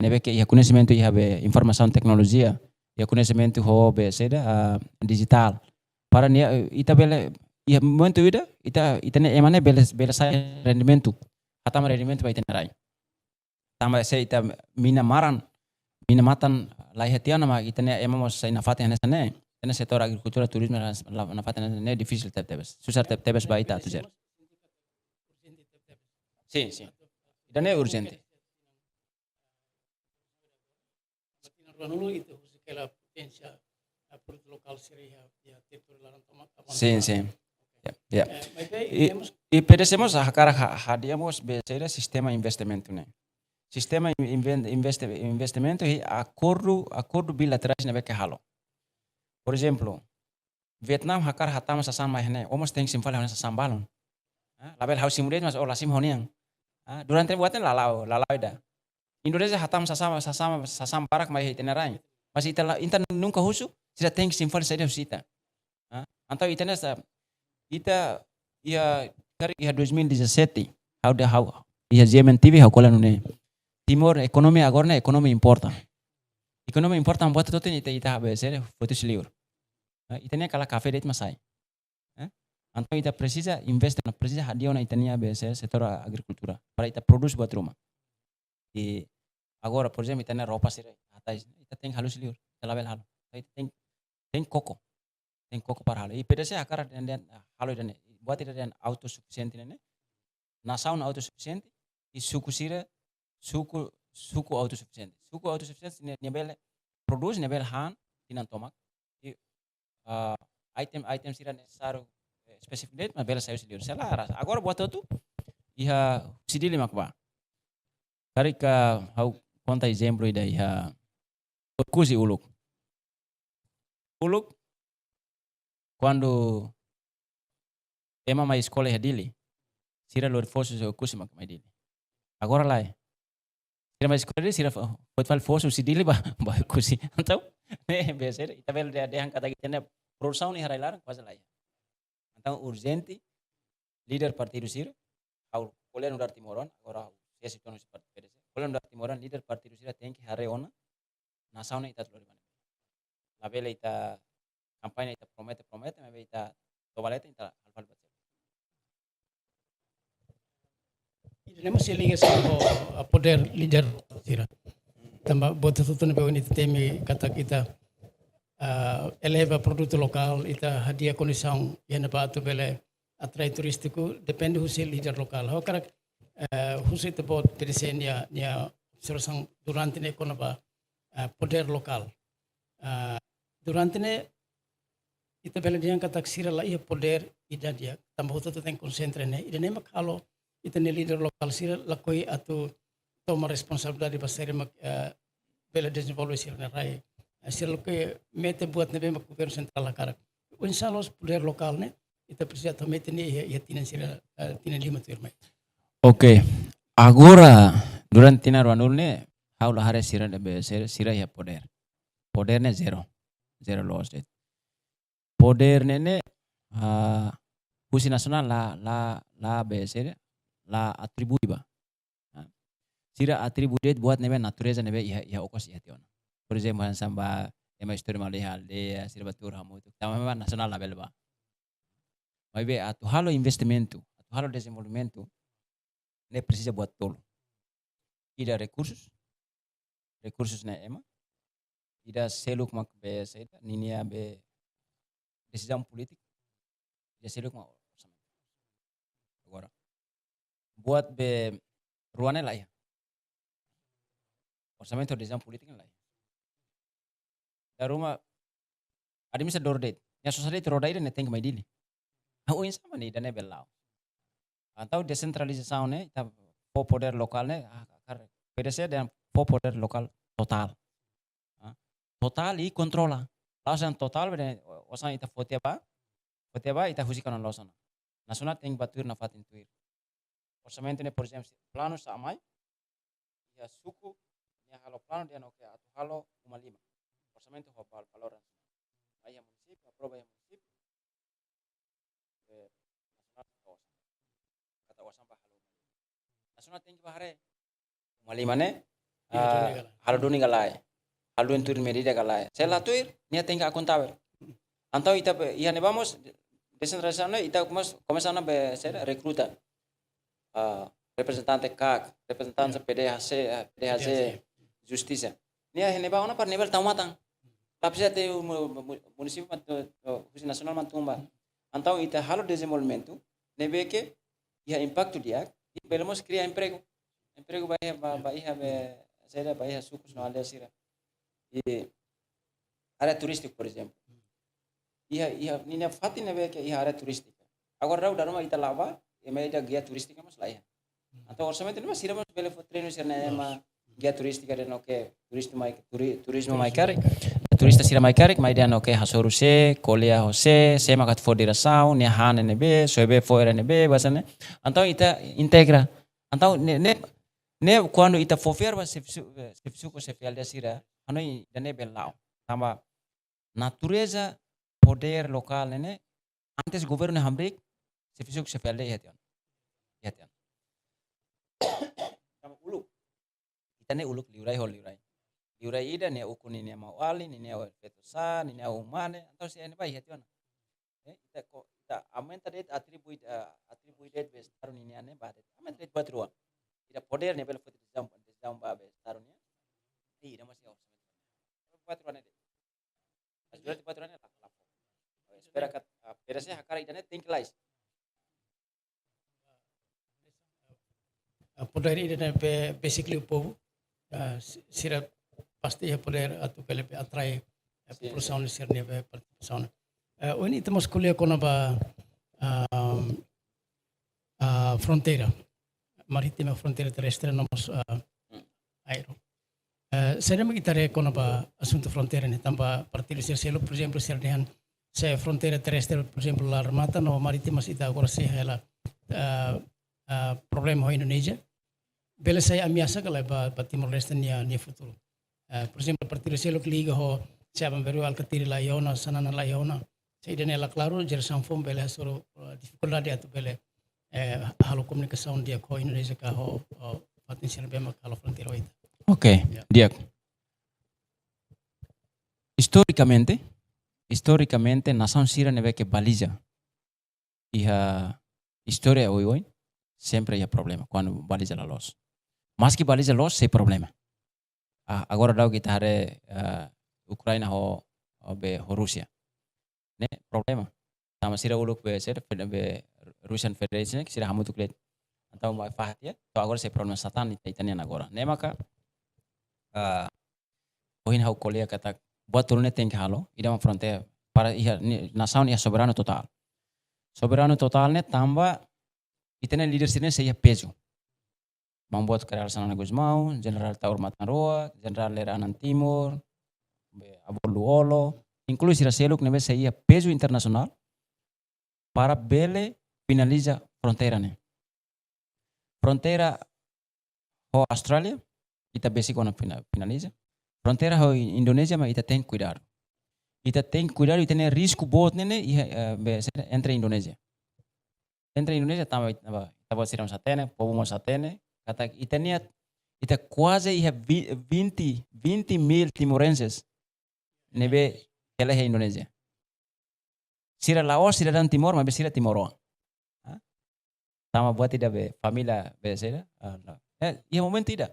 Ne'ebé ke iha koñesimentu iha be informasaun teknolojia, iha koñesimentu ho be saida, ah, dijitál. Para nia, eh, ita bele, iha momentu ida, ita, ita-nia ema ne'e bele, bele sai rendimentu. Hatama rendimentu ba ita-nia rai. Tanba se ita mina maran, mina matan la iha tiha ona mak ita-nia ema mós sai nafatin hanesan ne'e. Ita-nia setór agrikultura, turizmu la, la nafatin hanesan ne'e difisil tebetebes. Susar tebetebes ba ita atu ser. Sin, sin. Ida-ne'e urjente. Tinan rua-nulu ita husu kela potensiál, ah, produtu lokál sira iha, iha territóriu laran tomak, taman Sin, tomak. Sin. Ya, ya. Eh, maibé I, temos i P D C mós hakarak ha-, hadi'a mós be saida sistema investimentu ne'e. Sistema in-, inven-, investe-, investimentu iha akordu, akordu bilaterais ne'ebé ke halo. Por ezemplu, Vietnam hakarak hatama sasán mai iha ne'e, o mós tenke simu fali ho nia sasán balun. Ah, labele ha'u simu de'it, mas o la simu ho nia. Ah, durante buat ne'e la la'o, la la'o ida. Indonézia hatama sasán, sasán, sasán barak mai iha ita-nia rain. Mas ita la, ita nunka husu, sira tenke simu fali saida husi ita. Ah, entaun ita-nia sa, ita iha, karik iha dois mil e dezassete, ha'u dehan ha'u, iha G M N T V ha'u ko'alia nune'e. Timor ekonomia agora ne'e ekonomia importa. Ekonomia importa buat hotu-hotu ne'e ita, ita be saida, foti husi liur. Ah, ita-nia kala kafé de'it mak sai. Eh? Entaun ita presiza investe, no presiza hadi'a ona ita-nia be saida, setór agrikultura. Para ita prodús buat ruma. I agora, por ezemplu, ita-nia roupa sira, hatais, ita tenke halo husi liur, ita labele halo. Ita tenke, tenke koko. Tenke koko para halo. I P D C hakarak dehan, dehan, ah, halo ida-ne'e. Buat ida dehan autosufisiente ne'e, ne'e. Nasaun autosufisiente, i suku sira, suku, suku autosufisiente. Suku autosufisiente ne'e, nia bele prodús, nia bele han, tinan tomak. I, ah, item, item sira nesesáriu, eh, espesífiku de'it, mas bele sai husi liur. Selaras. Agora buat hotu, iha husi Dili mak bá. Karik ha'u konta ezemplu ida iha Oekusi uluk. Uluk, kuandu ema mai eskola iha Dili, sira lori fosu husi Oekusi mak mai Dili. Agora lae. Sira mai eskola Dili, sira fo-, foti fali fosu husi Dili ba, ba Oekusi. Entaun, ne'e, be sira, ita bele dehan, dehan katak ita-nia produsaun iha rai-laran kuaze laiha. Entaun urjente, líder partidu sira, ha'u ko'alia nu'udar timoroan, agora ha'u sei sitonu si partidu P D C. Ko'alia nu'udar timoroan, líder partidu sira tenke haree ona nasaun ne'e ita atu lori ba ne'ebé. Labele ita kampaña, ita promete, promete, maibé ita toba leten, ita halo fali ba. Ida-ne'e mós sei liga ho, ah, podér líder sira. Tanba buat hotu-hotu ne'ebé ohin ita temi katak ita, ah, eleva produtu lokál, ita hadi'a kondisaun iha ne'ebá atu bele atrai turístiku, depende husi líder lokál. Ha'u hakarak, eh, husu ita-boot P D C nia, nia observasaun durante ne'e kona-ba, eh, podér lokál. Ah, durante ne'e ita bele dehan katak sira laiha podér ida di'ak, tanba hotu-hotu tenke konsentra ne'e. Ida-ne'e mak halo ita-nia líder lokál sira lakohi atu toma responsabilidade ba saida mak, eh, bele dezenvolve sira-nia rai. Eh, sira lakohi mete buat ne'ebé mak governu sentrál hakarak. Oinsá loos podér lokál ne'e, ita presiza atu mete ne'e iha, iha tinan sira, eh, tinan lima tuirmai. Oke. Agora, durante tinan ruanulu ne'e, ha'u la haree sira ne'ebé, sira, sira iha podér. Podér ne'e zero. Zero loos de'it. Podér ne'e ne'e, ah, husi nasionál la, la, la be sira, la atribui ba. Ah, sira atribui de'it buat ne'ebé natureza ne'ebé iha, iha okos iha tiha ona. Por ezemplu, hanesan ba ema istória malu iha aldeia, sira bá tuur hamutuk. Tanba memang nasionál labele bá. Maibé atu halo investimentu, atu halo dezenvolvimentu, ne'e presiza buat tolu. Ida rekursus, rekursus ne'e ema. Ida seluk mak be saida, ninia be desizaun polítika. Ida seluk mak orsamentu. Agora, buat be rua ne'e laiha. Orsamentu, desizaun polítika ne'e laiha. Dala ruma administradór de'it, nia sosa de'it roda ida, nia tenke mai Dili. Ah, oinsá mak ne'e, ida-ne'e bele la'o. Entaun desentralizasaun ne'e, ita fó podér lokál ne'e, ah, hakarak P D C dehan fó podér lokál totál. Ah, totál i kontrola. La'ós dehan totál, be dehan osan ita fó tiha ba, fó tiha ba, ita husik ona la'ós ona. Nasionál tenke bá tuir nafatin tuir. Orsamentu ne'e, por ezemplu, se planu sa'e mai, iha suku nia halo planu, dehan oke, atu halo uma lima. Orsamentu ho val-, valór nasionál. Mai iha munisípiu, aprova iha munisípiu, eh, nasionál fó osan. Katak osan bá halo uma lima. Nasionál tenke bá haree uma lima ne'e, halo duni ka lae. Ah, halo duni ka lae. Halo duni tuir medida ka lae. Se la tuir, nia tenke akontabel. Entaun ita be, iha ne'ebá mós desentralizasaun ne'e, ita mós komesa ona be, saida, rekruta. Ah, reprezentante KAK, reprezentante, ya, P D H C, ah, P D H C, P D H C. Justisa. Nia iha ne'ebá ona para ne'ebé tau matan. La presiza atu mu-, mu-, munisípiu mak tun, husi nasionál mak tun ba. Entaun ita halo dezenvolvimentu ne'ebé ke iha impaktu di'ak, i bele mós kria empregu. Empregu ba iha, ba, ba iha be, saida, ba iha sukus no aldeia sira. I área turístika, por ezemplu. Iha, iha, ninia fatin ne'ebé ke iha área turístika. Agora daudaun dala ruma ita la'o bá, ema ida guia turístika mós laiha. Entaun orsamentu ne'e mós sira mós bele fó treinu sira-nia ema guia turístika dehan oke, turizmu mai, turi-, turizmu mai karik. Turista sira mai karik, mai dehan oke, hasoru sé, ko'alia ho sé, sé mak atu fó diresaun, nia han ne'ebé, soe bee fó iha ne'ebé, basa ne'e. Entaun ita integra. Entaun ne'e, ne'e, ne'e kuandu ita fó fiar ba xefe su-, xefe suku, xefe aldeia sira, hanoin ida-ne'e bele la'o. Tanba natureza podér lokál ne'e ne'e, antes governu ne'e hamriik, xefe suku, xefe aldeia iha tiha ona. Iha tiha ona. Tanba uluk. Ita ne'e uluk liurai ho liurai. Liurai ida ne'e ukun ninia maun-alin, ninia feto sá, ninia uma ne'e, entaun se ne'e bá iha tiha ona. Eh, ita ko, ita aumenta de'it atribui, eh, atribui de'it be Estadu ninian ne'e bá de'it. Aumenta de'it buat rua. Ida podér ne'e bele foti desizaun, desizaun ba be Estadu nian. Ida mós iha orsamentu. Buat rua ne'e de'it. Mas durante buat rua ne'e la, la fó. Espera katak, ah, P D C hakarak ida-ne'e tenke lais. Ah, podér ida-ne'e be, basically o povu, ah, si-, sira pasti iha podér atu bele be atrai, ah, sin, populasaun sin, sira-nia be partisipasaun. Eh, ohin ita mós ko'alia kona-ba, ah, ah, fronteira marítima, fronteira terrestre, no mós, ah, aéreu. Eh, saida mak ita haree kona-ba asuntu fronteira ne'e, tanba partidu sira seluk, por ezemplu, sira dehan se fronteira terrestre, por ezemplu, la remata, no marítima, se ita agora sei hela, ah, ah, problema ho Indonézia, bele sai ameasa ka lae ba, ba Timor-Leste nia, nia futuru. Ah, por ezemplu, partidu seluk liga ho, se aban-bainrua Alkatiri la iha ona, Xanana la iha ona, se ida-ne'e la klaru, jerasaun foun bele hasoru, ah, difikuldade atu bele, eh, halo komunikasaun di'ak ho Indonézia ka ho, ho fatin sira ne'ebé mak halo fronteira ho ita. Oke, ya, di'ak. Istorikamente, istorikamente, nasaun sira ne'ebé ke baliza iha istória oioin, sempre iha problema kuandu baliza la loos. Maski baliza loos, sei problema. Ah, agora daudauk ita haree, ah, Ukraina ho, ho be ho Rúsia. Ne'e problema. Tanba sira uluk be sira fed-, be Russian Federation, sira hamutuk de'it. Entaun mai fahe tiha, to'o agora sei problema sá tan ita, ita-nian agora. Ne'e maka, ah, ohin ha'u ko'alia katak buat tolu ne'e tenke halo, ida mak fronteira. Para iha, ni-, nasaun iha soberanu totál. Soberanu totál ne'e tanba ita-nia líder sira-ne'e sei iha pezu. Maun Boot Kay Rala Xanana Gusmão, Jenerál Taur Matan Ruak, Jenerál Lere Anan Timur, be Avó Lú-Olo, inklui sira seluk ne'ebé sei iha pezu internasionál para bele finaliza fronteira ne'e. Fronteira ho Austrália, ita besik ona fina-, finaliza. Fronteira ho Indonézia, mas ita tenke kuidadu. Ita tenke kuidadu, ita-nia risku boot ne'e, ne'e iha, eh, be, se-, entre Indonézia. Entre Indonézia tanba, tanba, tanba sira mós hatene, povu mós hatene, katak ita-nia, ita kuaze iha vi-, vinte, vinte mil timorenses ne'ebé hela iha Indonézia. Sira la'ós sidadaun Timor, maibé sira timoroan. Ha? Tanba buat ida be família be sira, ah, la. Eh, iha momentu ida.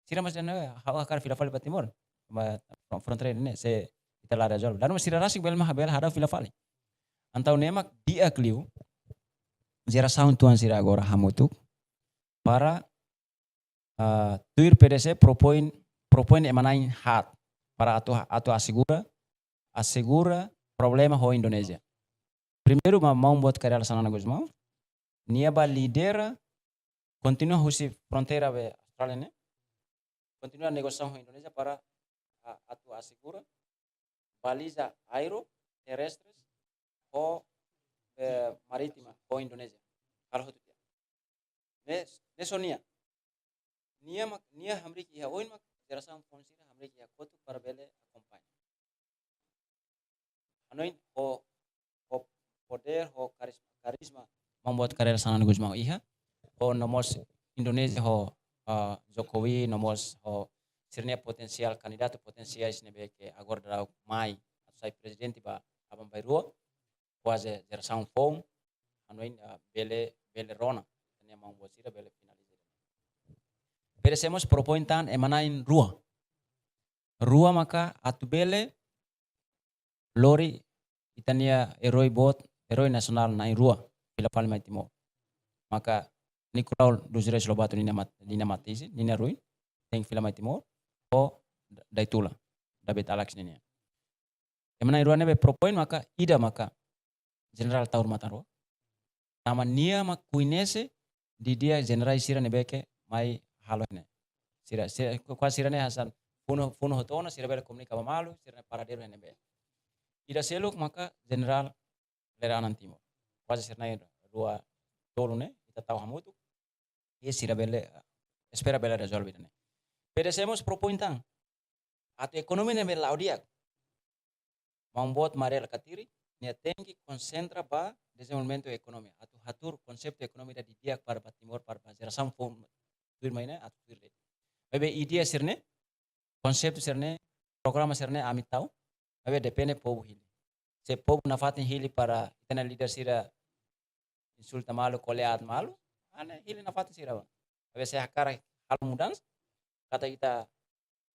Sira mós dehan, eh, ha'u hakarak fila fali ba Timor. Ba fron-, fronteira ne'e, se ita la rezolve. Dala ruma sira rasik bele mak, bele hadau fila fali. Entaun ne'e mak di'ak liu, jerasaun tuan sira agora hamutuk para, ah, tuir P D C propoin, propoin ema na'in haat para atu, atu asegura, asegura problema ho Indonézia. Primeiru, ma-, Maun Boot Kay Rala Xanana Gusmão, nia bá lidera, kontinua husi fronteira be Austrália ne'e, kontinua negosiasaun ho Indonézia para, ah, atu asegura baliza aéreu, terrestres, ho, eh, marítima, ho Indonézia. Halo hotu tiha. Ne'e, ne'e só nia. Nia mak, nia hamriik iha oin mak, jerasaun foun sira hamriik iha kotuk para bele akompaña. Hanoin ho, ho podér, ho karisma, karisma Maun Boot Kay Rala Xanana Gusmão iha, ho no mós Indonézia ho, ah, Jokowi, no mós ho sira-nia potensiál, kandidatu potensiais ne'ebé ke agora daudaun mai atu sai prezidente ba aban-bainrua, kuaze jerasaun foun, hanoin, ah, bele, bele rona, ita-nia maun boot sira bele finaliza. P D C mós propoin tan ema na'in rua. Rua maka atu bele lori ita-nia erói boot, erói nasionál na'in rua, fila fali mai Timor. Maka Nicolau dos Reis Lobato ninia mat-, ninia mate-isin, ninia ruin, tenke fila mai Timor, ho Daitula, David Alex ninia. Ema na'in rua ne'ebé propoin maka ida maka Jenerál Taur Matan Ruak. Tanba nia mak koñese didi'ak jenerál sira ne'ebé ke mai halo ne'e. Sira, sira, ku-, kuaze sira-ne'e hanesan funu, funu hotu ona, sira bele komunika ba malu, sira-ne'e paradeiru ne'ebé. Ida seluk maka Jenerál Lere Anan Timur. Kuaze sira na'in rua tolu ne'e, ita tau hamutuk. I sira bele, espera bele rezolve ne'e. P D C mós propoin tan. Atu ekonomia ne'e bele la'o di'ak. Maun boot Mari Alkatiri, nia tenke konsentra ba dezenvolvimentu ekonomia. Atu hatuur konseitu ekonomia ida di'ak para ba Timor, para ba jerasaun foun tuirmai ne'e, atu tuir de'it. Maibé ideia sira-ne'e, konseitu sira-ne'e, programa sira-ne'e ami tau, maibé depende povu hili. Se povu nafatin hili para ita-nia líder sira insulta malu, ko'alia aat malu, ah ne'e hili nafatin sira ba. Maibé se hakarak halo mudansa, katak ita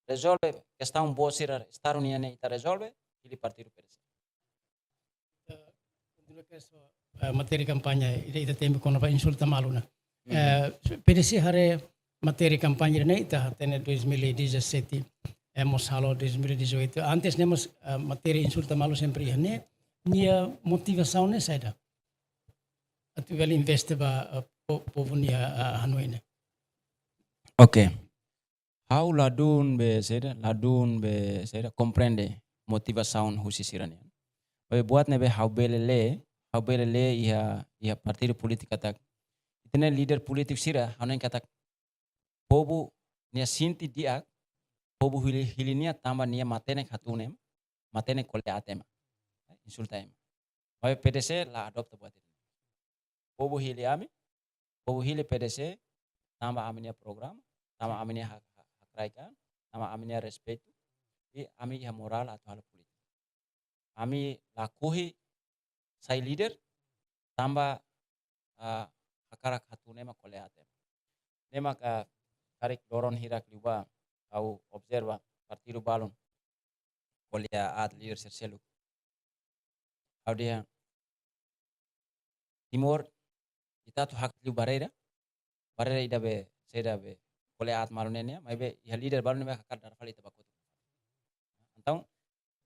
rezolve kestaun boot sira Estadu nian ne'e ita rezolve, hili partidu P D C. Ita kontinua ke so, eh, matéria kampaña, ita, ita temi kona-ba insulta malu ne'e. Mhm. Eh, P D C haree matéria kampaña ne'e ita hatene dois mil e dezassete, eh, mós halo dois mil e dezoito. Antes ne'e mós, eh, matéria insulta malu sempre iha ne'e, nia motivasaun ne'e saida? Atu bele investe ba, eh, po-, povu nia, eh, hanoin ne'e. Oke. Ha'u ladún be saida, ladún be saida, komprende motivasaun husi sira-nian. Maibé buat ne'ebé ha'u bele lee, ha'u bele lee iha, iha partidu polítiku katak, ita-nia líder polítiku sira, ha'u hanoin katak povu nia sente di'ak, povu hili, hili nia tanba nia matenek hatún ema, matenek ko'alia aat ema, insulta ema. Maibé P D C la adopta buat ida-ne'e. Povu hili ami, povu hili P D C, tanba ami-nia programa, tanba ami-nia hak, hak, hakraik an, tanba ami-nia respeitu, i ami iha morál atu halo polítika. Ami lakohi sai líder, tanba, ah, hakarak hatún ema ko'alia aat ema. Ne'e mak, ah, karik loron hirak liubá, ha'u observa partidu balun ko'alia aat líder sira seluk. Ha'u dehan Timor, ita atu hakat liu barreira, barreira ida be, saida be, ko'alia aat malu ne'e nian, maibé iha líder balun ne'ebé hakarak dada fali ita ba kotuk. Entaun,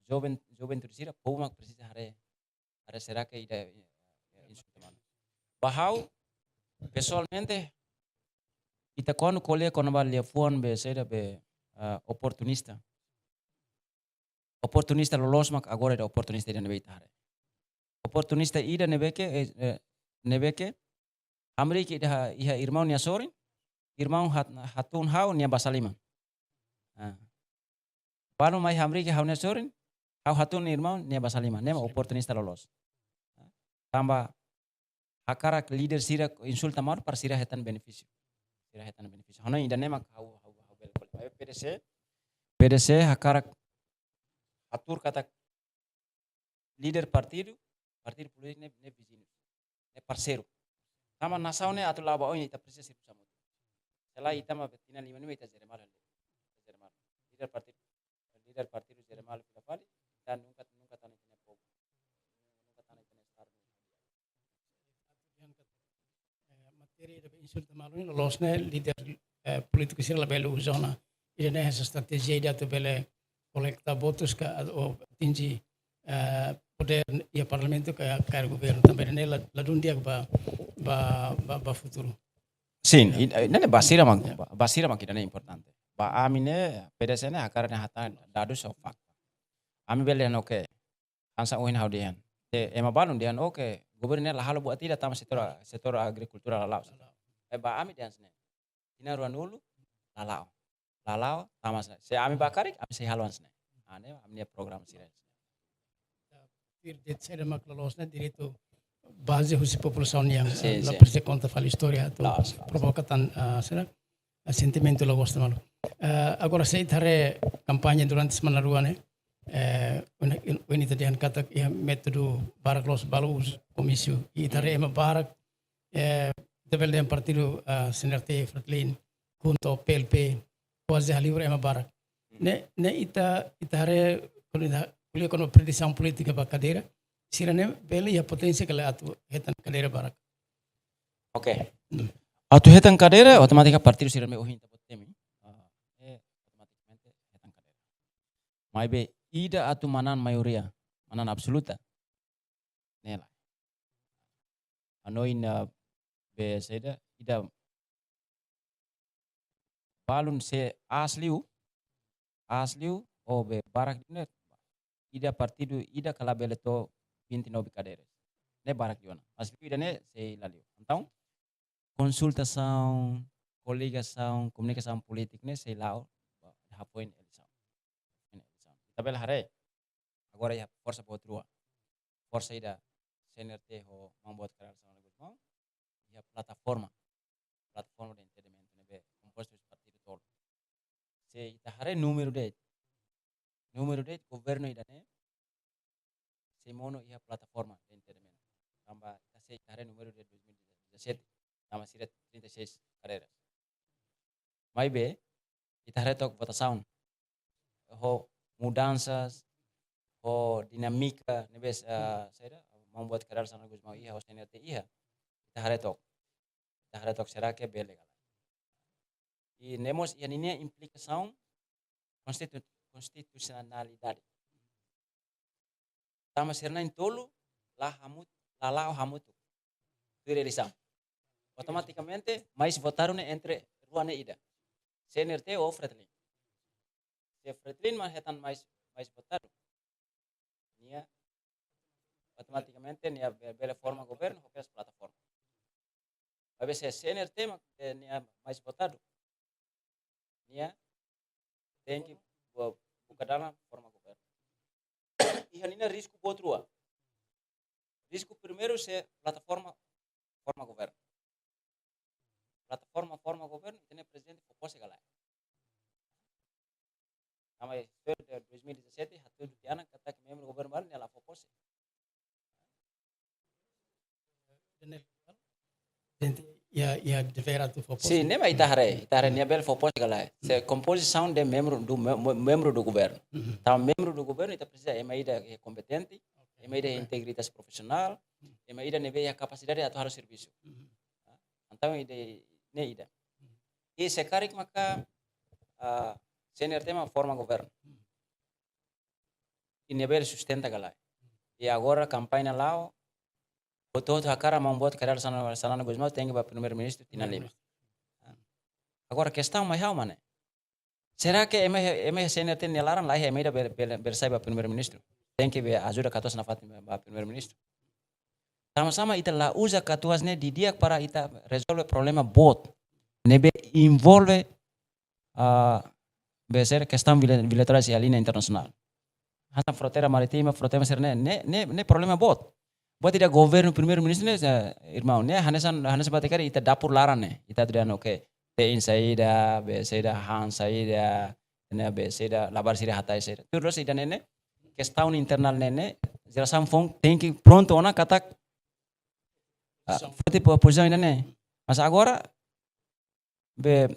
joven, joven tudu sira, povu mak presiza haree, haree será que ida, eh, insulta malu. Ba ha'u, pesoalmente, ita kuandu ko'alia kona-ba liafuan be, saida be, ah, oportunista. Oportunista loloos mak agora ida oportunista ida ne'ebé ita haree. Oportunista ida ne'ebé ke, eh, eh, ne'ebé ke, hamriik ida ha-, iha irmaun nia sorin, irmaun hat-, hatún ha'u nia basa liman. Ah. Balu mai hamriik ha'u-nia sorin, ha'u hatún irmaun nia basa liman. Ne'e mak oportunista loloos. Tanba hakarak líder sira insulta malu para sira hetan benefísiu. Sira hetan benefísiu. Ha'u hanoin ida-ne'e mak ha'u, ha'u, ha'u bele ko'alia. Maibé P D C, P D C hakarak hatuur katak líder partidu, partidu polítiku ne'e, ne'e viziñu, ne'e parseiru. Tanba nasaun ne'e atu la'o ba oin ita presiza servisu hamutuk. Selae ita mak be tinan lima ne'e ita jere malu. Ita jere malu. Líder partidu, líder partidu jere malu fila fali, ita nunka, nunka tane ita-nia povu. Nunka tane ita-nia estadu. Eh, matéria ida be insulta malu ne'e loloos ne'e líder, eh, polítiku sira labele uza ona. Ida-ne'e hanesan estratéjia ida atu bele kolekta votus ka, ou atinje, eh, podér iha parlamentu ka, ka governu. Tanba ida-ne'e la, ladún di'ak ba, ba, ba, ba futuru. Sin, ya. I, i, ne'e ba sira mak, ya, ba, ba sira mak ida-ne'e importante. Ba ami ne'e, P D C ne'e hakarak ne'e hatán dadus ou fakta. Ami bele dehan oke, hanesan ohin ha'u dehan. Te ema balun dehan, oke, governu ne'e la halo buat ida tanba setór, setór agrikultura la la'o. Eh, ba ami dehan hanesan ne'e. Tinan ruanulu, la la'o. La la'o, tanba hanesan ne'e. Se ami ba karik, ami sei halo hanesan ne'e. Ah, ne'e, ami-nia programa sira. Tuir de'it saida mak loloos ne'e direitu baze husi populasaun nian. Sin, la, sin, presiza konta fali istória atu, loos, loos, provoka tan, ah, saida, ah, sentimentu la gosta malu. Ah, agora se ita haree kampaña durante semana rua ne'e, eh, ohin, ohin ita dehan katak iha métodu barak loos balu uza komísiu. I ita haree ema barak, eh, ita bele dehan partidu, ah, C N R T, Fretilin, KHUNTO, P L P, kuaze halibur ema barak. Ne'e, ne'e ita, ita haree, kuandu ita ko'alia kona-ba predisaun polítika ba kadeira, sira-ne'e bele iha poténsia ka lae atu hetan kadeira barak. Oke. Hmm. Atu hetan kadeira, otomátika partidu sira ne'ebé ohin ita-boot temi. Ah, eh, otomátikamente hetan kadeira. Maibé ida atu manán maioria, manán absoluta. Ne'e lae. Ha'u hanoin, ah, be saida, ida balun se aas liu, aas liu, ou be barak liu ne'e, ida partidu, ida ka labele to'o vinte e nove kadeiras. Ne'e barak liu ona. Aas liu ida-ne'e sei la liu. Entaun, konsultasaun, koligasaun, komunikasaun polítika ne'e sei la'o ba hafoin eleisaun. Hafoin eleisaun. Ita bele haree. Agora iha forsa boot rua. Forsa ida C N R T ho maun boot Kay Rala Xanana Gusmão. Iha plataforma. Plataforma de entendimentu ne'ebé kompostu husi partidu tolu. Se ita haree númeru de'it. Númeru de'it governu ida-ne'e sei monu iha plataforma de entendimentu. Tanba ita, se ita haree númeru de'it dois mil e dezassete, tanba sira trinta e seis kadeiras. Maibé, ita haree took votasaun. Ho mudansas, ho dinámika, ne'ebé, ah, saida, maun boot Kay Rala Xanana Gusmão iha, ho C N R T iha. Ita haree took. Ita haree took será que bele ka lae. I ne'e mós iha ninia implikasaun konstitu-, konstitusionalidade. Tanba sira na'in-tolu la hamut-, la la'o hamutuk tuir eleisaun. Automatikamente, mais votadu ne'e entre rua ne'e ida. C N R T ou Fretilin. Se Fretilin mak hetan mais, mais votadu, nia, Automatikamente nia be-, bele forma governu ho kedas plataforma. Maibé se CNRT mak, eh, nia mais votadu, nia tenke bu-, buka dalan forma governu. Iha ninia risku boot rua. Risku primeiru se plataforma forma governu. Plataforma forma governu, ita-nia prezidente fó pose ka lae? Tanba iha dois mil e dezassete, hatudu tiha ona katak membru governu balu nia la fó pose. Daniel, gente, iha, iha devera atu fó pose. Sin, ne'e mak ita haree, ita haree nia bele fó pose ka lae. Se kompozisaun de membru do me-, me-, membru do governu. Mhm. Tanba membru do governu ita presiza ema ida ke kompetente, ok, ema ida ke integridade profisionál, ema ida ne'ebé iha kapasidade atu halo servisu. Mhm. Entaun ida-ne'e ida. I se karik maka, ah, CNRT mak forma governu. I nia bele sustenta ka lae. I agora kampaña la'o, hotu-hotu hakarak maun boot Kay Rala Xanana, Xanana Gusmão tenke ba primeiru-ministru tinan lima. Agora kestaun mai ha'u mak ne'e. Será que ema, ema CNRT nia laran laiha ema ida bele, bele, bele sai ba primeiru-ministru? Tenke be ajuda katuas nafatin ba primeiru-ministru. Sama-sama ita la uza katuas ne'e didi'ak para ita rezolve problema boot ne'ebé envolve, ah, be sira kestaun bila-, bilaterál iha liña internasionál. Hanesan fronteira marítima, fronteira sira-ne'e, ne'e, ne'e, ne'e problema boot. Buat ida governu primeiru-ministru ne'e, eh, irmaun, ne'e hanesan, hanesan buat ida karik ita dapur laran ne'e. Ita atu dehan, oke, te'in saida, be saida, han saida, ne'e be saida, labarik sira hatais saida. Tuir loos ida-ne'e ne'e, kestaun internál ne'e ne'e, jerasaun foun tenke prontu ona katak, ah, foti po-, pozisaun ida-ne'e. Mas agora, be,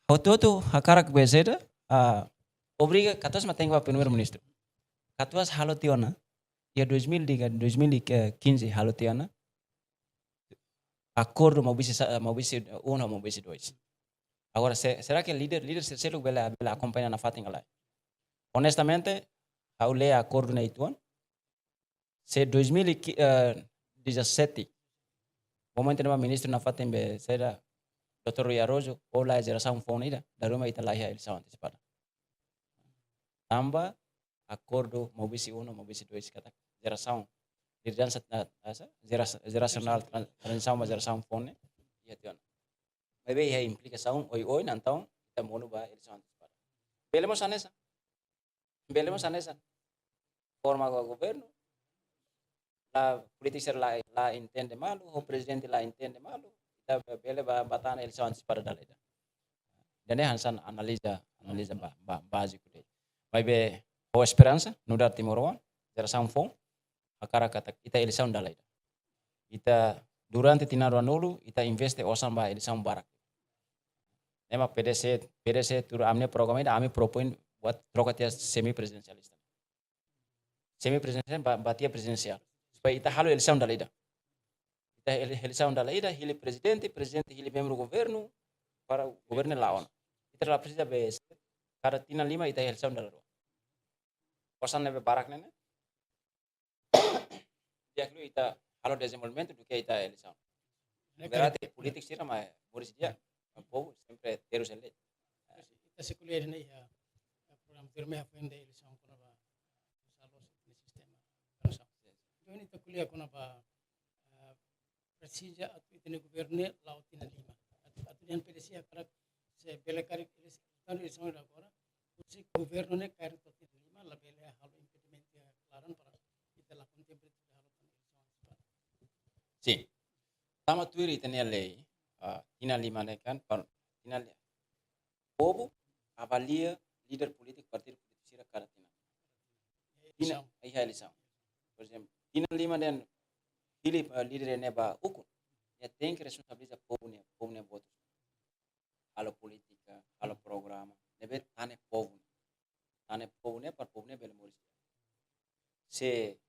hotu-hotu hakarak be saida, ah, obriga katuas mak tenke ba primeiru-ministru. Katuas halo tiha ona, iha dois mil tiga, dois mil e quinze halo tiha ona akordu Maubisse sa-, Maubisse um, Maubisse dois. Agora, se-, será que líder, líder sira seluk bele, bele akompaña nafatin ka lae? Honestamente, ha'u lee akordu ne'e uitoan, se dois mil e dezassete, momentu ne'ebá ministru nafatin be saida, doutór Rui Araújo, ou laiha jerasaun foun ida, dala ruma ita laiha eleisaun antesipada. Tanba akordu Maubisse um, Maubisse dois, katak jerasaun, lideransa, ah, ah, jera-, jerasionál, tran-, tranzisaun ba jerasaun foun ne'e, iha tiha ona. Maibé iha implikasaun oioin, entaun ita monu ba eleisaun antesipada. Bele mós hanesan. Bele mós hanesan. Forma go-, governu, la polítiku sira la, la entende malu, ho prezidente la entende malu, ita be-, bele ba, ba tan eleisaun antesipada dala ida. Ida-ne'e hanesan analiza, analiza ba, ba, báziku de'it. Maibé, ho esperansa, nu'udar timoroan, jerasaun foun, hakarak katak ita eleisaun dala ida. Ita durante tinan ruanulu, ita investe osan ba eleisaun barak. Ne'e mak PDC, PDC tuir ami-nia programa ida, ami propoin buat troka tiha semi-prezidensialista. Semi-prezidensiál ba, ba tiha prezidensiál. Supaya ita halo eleisaun dala ida. Ita ele-, eleisaun dala ida, hili prezidente, prezidente hili membru governu, para governu la'o ona. Ita la presiza be kada tinan lima ita eleisaun dala rua. Osan ne'ebé barak ne'e ne'e. Di'ak liu ita halo dezenvolvimentu duké ita eleisaun. Ne'e berarti karik polítiku sira mak moris di'ak, mak povu sempre terus eleita. Ita sei ko'alia ne'e iha, iha programa tuirmai hafoin de'it eleisaun kona-ba, ah, uza loos ita-nia sistema. Entaun ita ko'alia kona-ba, ah, presiza atu ita-nia governu ne'e la'o tinan lima. Atu, atu dehan PDC hakarak se bele karik eleisaun, entaun eleisaun agora, husi governu ne'e kaer to'o tinan lima, labele halo impedimentu iha klaran para ita la kontente ita halo tan eleisaun. Sin. Tanba tuir ita-nia lei, ah, tinan lima ne'e kan, para tinan li-, povu avalia líder polítiku, partidu polítiku sira kada tinan. Tinan, eleisaun. Iha eleisaun. Por ezemplu, tinan lima dehan hili, eh, líder ne'e ba ukun, nia tenke responsabiliza povu nia, povu nia votu. Halo polítika, halo programa, ne'ebé tane povu. Tane povu ne'e para povu ne'e bele moris. Se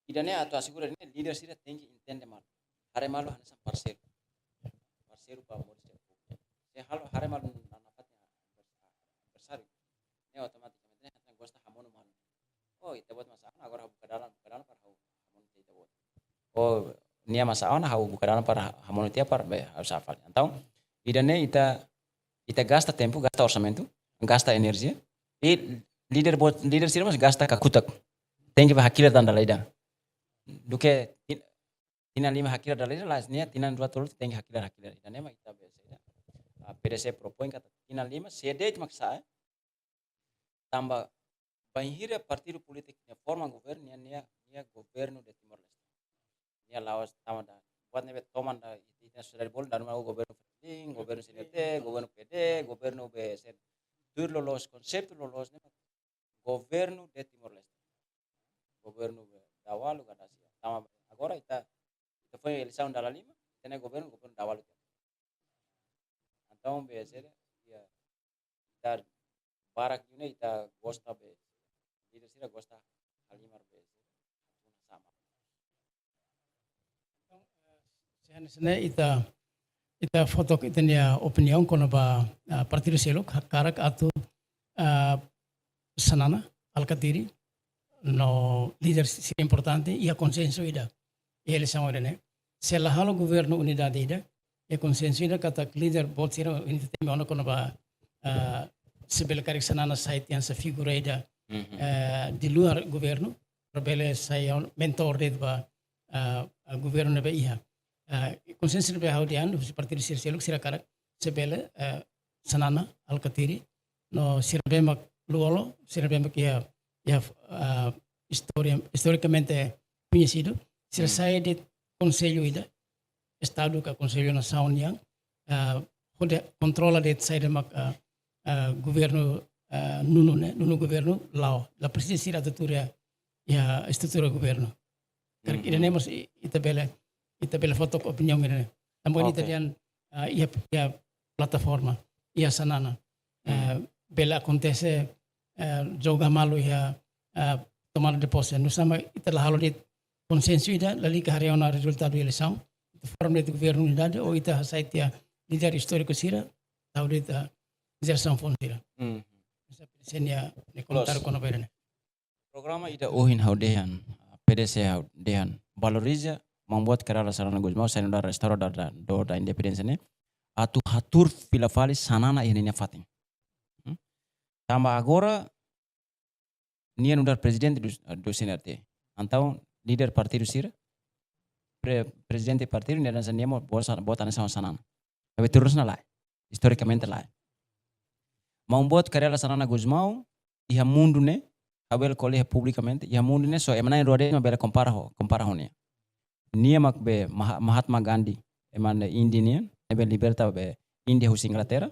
ida-ne'e atu asegura ne'e líder sira tenke entende malu. Haree malu hanesan parseiru. Parseiru ba moris di'ak. Se halo haree malu na, nafatin adversáriu, ne'e automatikamente ne'e hanesan gosta hamonu malu. Oh, ita-boot mak sa'e ona, agora ha'u buka dalan, buka dalan para ha'u hamonu tiha ita-boot. Oh, nia mak sa'e ona, ha'u buka dalan para hamonu tiha para be ha'u sa'e fali. Entaun, ida-ne'e ita, ita gasta tempu, gasta orsamentu, gasta enerjia. I líder boot, líder sira mós gasta kakutak. tenke ba hakilar tan dala ida. Duké tin-, tinan lima hakilar dala ida, la'ós nia tinan rua tolu tenke hakilar, hakilar. Ida-ne'e mak ita be saida. Ah, P D C propoin katak tinan lima, se de'it mak sa'e, eh. Tanba bainhira partidu polítiku nia forma governu, nia, nia, nia governu de Timor-Leste. Nia la'ós tama da. Buat ne'ebé toman da, ita sosiedade bolu, dala ruma governu Fretilin, governu C N T, governu P D, governu B S N. Tuir loloos, konseitu loloos ne'e governu de Timor-Leste. Governu dahuluk ka dasia. Tanba agora ita, ita foin eleisaun dala lima, ita-nia governu, governu dahuluk. Entaun, be saida, iha, ita barak ne'e ita gosta be, ita sira gosta halimar be, sama. Entaun, eh, se hanesan ne'e ita, ita fó took ita-nia opiniaun kona-ba, ah, partidu seluk hakarak atu, ah, Xanana Alkatiri no líder sira importante iha konsensu ida, iha eleisaun ida-ne'e. Se la halo governu unidade ida, iha konsensu ida katak líder boot sira unidade temi ona kona-ba, ah, se bele karik Xanana sai tiha hanesan figura ida, Mhm. eh, di luar governu, para bele sai mentór de'it ba, ah, ah, governu ne'ebé iha. Ah, konsensu ne'ebé ha'u dehan, husi partidu sira seluk sira hakarak, se bele, eh, Xanana Alkatiri, no sira ne'ebé mak loloos, sira ne'ebé mak iha, iha, ah, istória, istorikamente koñesidu, sira Hmm. sai de'it konsellu ida, estadu ka konsellu nasaun nian, ah, hodi kontrola de'it saida mak, ah, ah, governu, ah, nonu ne'e, nonu governu la'o, la presiza sira atu tuur iha, iha estrutura governu. Karik Mhm. ida-ne'e mós i-, ita bele, ita bele fó took opiniaun ida-ne'e. Tanba Oke. ita dehan, ah, iha, iha plataforma, iha Xanana. Hmm. Eh, bele akontese, eh, joga malu iha, eh, tomada de pose. Nusá mak ita la halo de'it konsensu ida, lalika haree ona rezultadu eleisaun. Ita forma de'it governu unidade, ou ita hasai tiha líder istóriku sira, tau de'it, eh, jerasaun foun sira. Hmm. Nusá P D C nia, nia Loos. komentáriu kona-ba ida-ne'e. Programa ida ohin ha'u dehan, P D C ha'u dehan, valoriza, maun-boot Kay Rala Xanana Gusmão, sai nu'udar restaura da, da, do, da independénsia ne'e. Atu hatuur fila fali Xanana iha ninia fatin. Hmm? Tanba agora, nia nu'udar prezidente do, do C N R T. Entaun, líder partidu sira, pre-, prezidente partidu, nia hanesan nia mós boot, boot hanesan Xanana. Tapi terus na lae. Istorikamente lae. Maun-boot Kay Rala Xanana Gusmão, iha mundu ne'e, ha'u bele ko'alia publikamente, iha mundu ne'e só ema na'in-rua de'it mak bele kompara ho, kompara ho nia. Nia mak be Maha-, Mahatma Gandhi, ema ne'e Índia nian, ne'ebé liberta be Índia husi Inglaterra.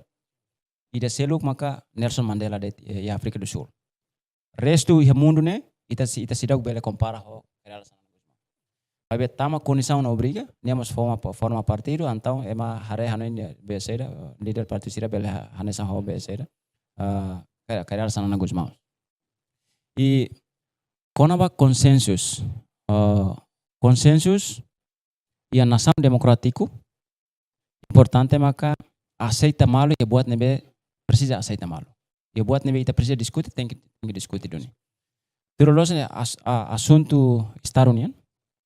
Ida seluk maka Nelson Mandela de'it, eh, iha Áfrika do Sul. Restu iha mundu ne'e, ita si-, ita seidauk bele kompara ho Kay Rala Xanana Gusmão. Maibé tanba kondisaun obriga, nia mós forma pa-, forma partidu, entaun ema haree hanoin nia be saida, líder partidu sira bele ha-, hanesan ho be saida, ah, Kay-, Kay Rala Xanana Gusmão. I kona-ba konsensus, ah, konsensus iha nasaun demokrátiku, importante maka aseita malu iha buat ne'ebé presiza aseita malu. Iha buat ne'ebé ita presiza diskute, tenke, tenke diskute duni. Tuir loloos ne'e as-, a-, asuntu Estadu nian.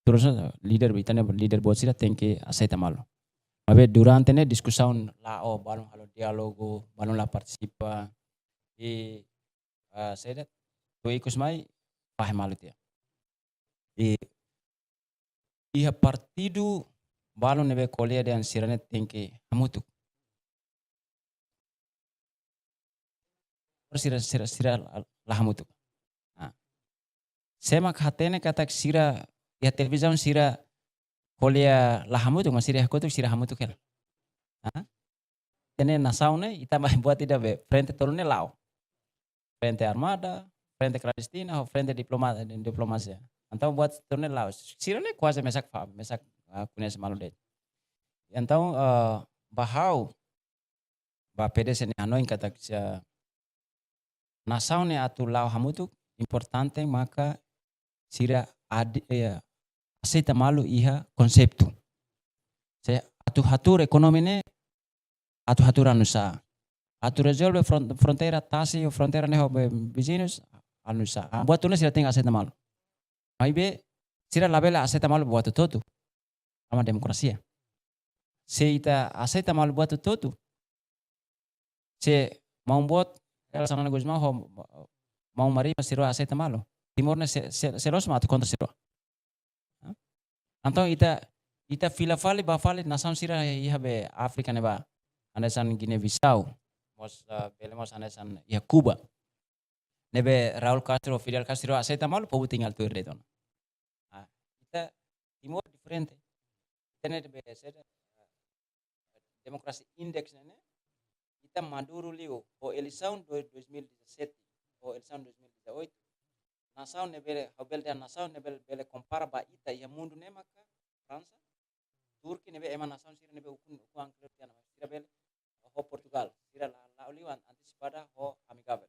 Tuir loloos ne'e líder, ita-nia líder boot sira tenke aseita malu. Maibé durante ne'e diskusaun la'o, balun halo diálogu, balun la partisipa. I, ah, saida, to'o ikus mai, fahe malu tiha. I, iha partidu balu ne'ebé ko'alia dehan sira-ne'e tenke hamutuk. Sira, sira, sira la, la hamutuk. Ah. Sé mak hatene katak sira iha televizaun sira ko'alia la hamutuk, mas sira iha kotuk sira hamutuk hela. Ah. Ita-nia nasaun ne'e, ita mai buat ida be, frente tolu ne'e la'o. Frente armada, frente klandestina, ho frente diploma-, diplomasia. Entaun buat tolu ne'e la'o. Sira-ne'e kuaze mesak fa-, mesak, ah, koñese malu de'it. Entaun, ah, ba ha'u, ba P D C nia hanoin katak se nasaun ne'e atu la'o hamutuk, importante maka sira adi-, eh, aseita malu iha konseitu. Se atu hatuur ekonomia ne'e, atu hatuur oinsá. Atu rezolve fron-, fronteira tasi, fronteira ne'e ho be viziñus, oinsá. Ah, buat tolu ne'e sira tenke aseita malu. Maibé, sira labele aseita malu buat hotu-hotu. Tanba demokrasia. Se ita aseita malu buat hotu-hotu, se maun-boot Kay Rala Xanana Gusmão ho maun Mari Mas sira aseita malu. Timor ne'e se, se, se loos mak atu kontra sira. Entaun ita, ita fila fali, bá fali nasaun sira iha be Áfrika ne'ebá. Hanesan Guiné-Bissau, mós, ah, bele mós hanesan iha Kuba. Ne'ebé Raul Castro, Fidel Castro aseita malu, povu tinggal tuir de'it ona. Ah, ita Timor diferente. Ita ne'e be se, ah, democracy index ne'e, ita maduru liu, ho eleisaun do, dois mil e dezassete, ho eleisaun dois mil e dezoito. Nasaun ne'ebé, ha'u bele dehan nasaun ne'ebé bele, bele kompara ba ita iha mundu ne'e maka Fransa, Turki ne'ebé ema nasaun sira ne'ebé ukun, ukun angkler tiha ona, sira bele, ho Portugal, sira la, la liu an-, antesipada ho amigavel.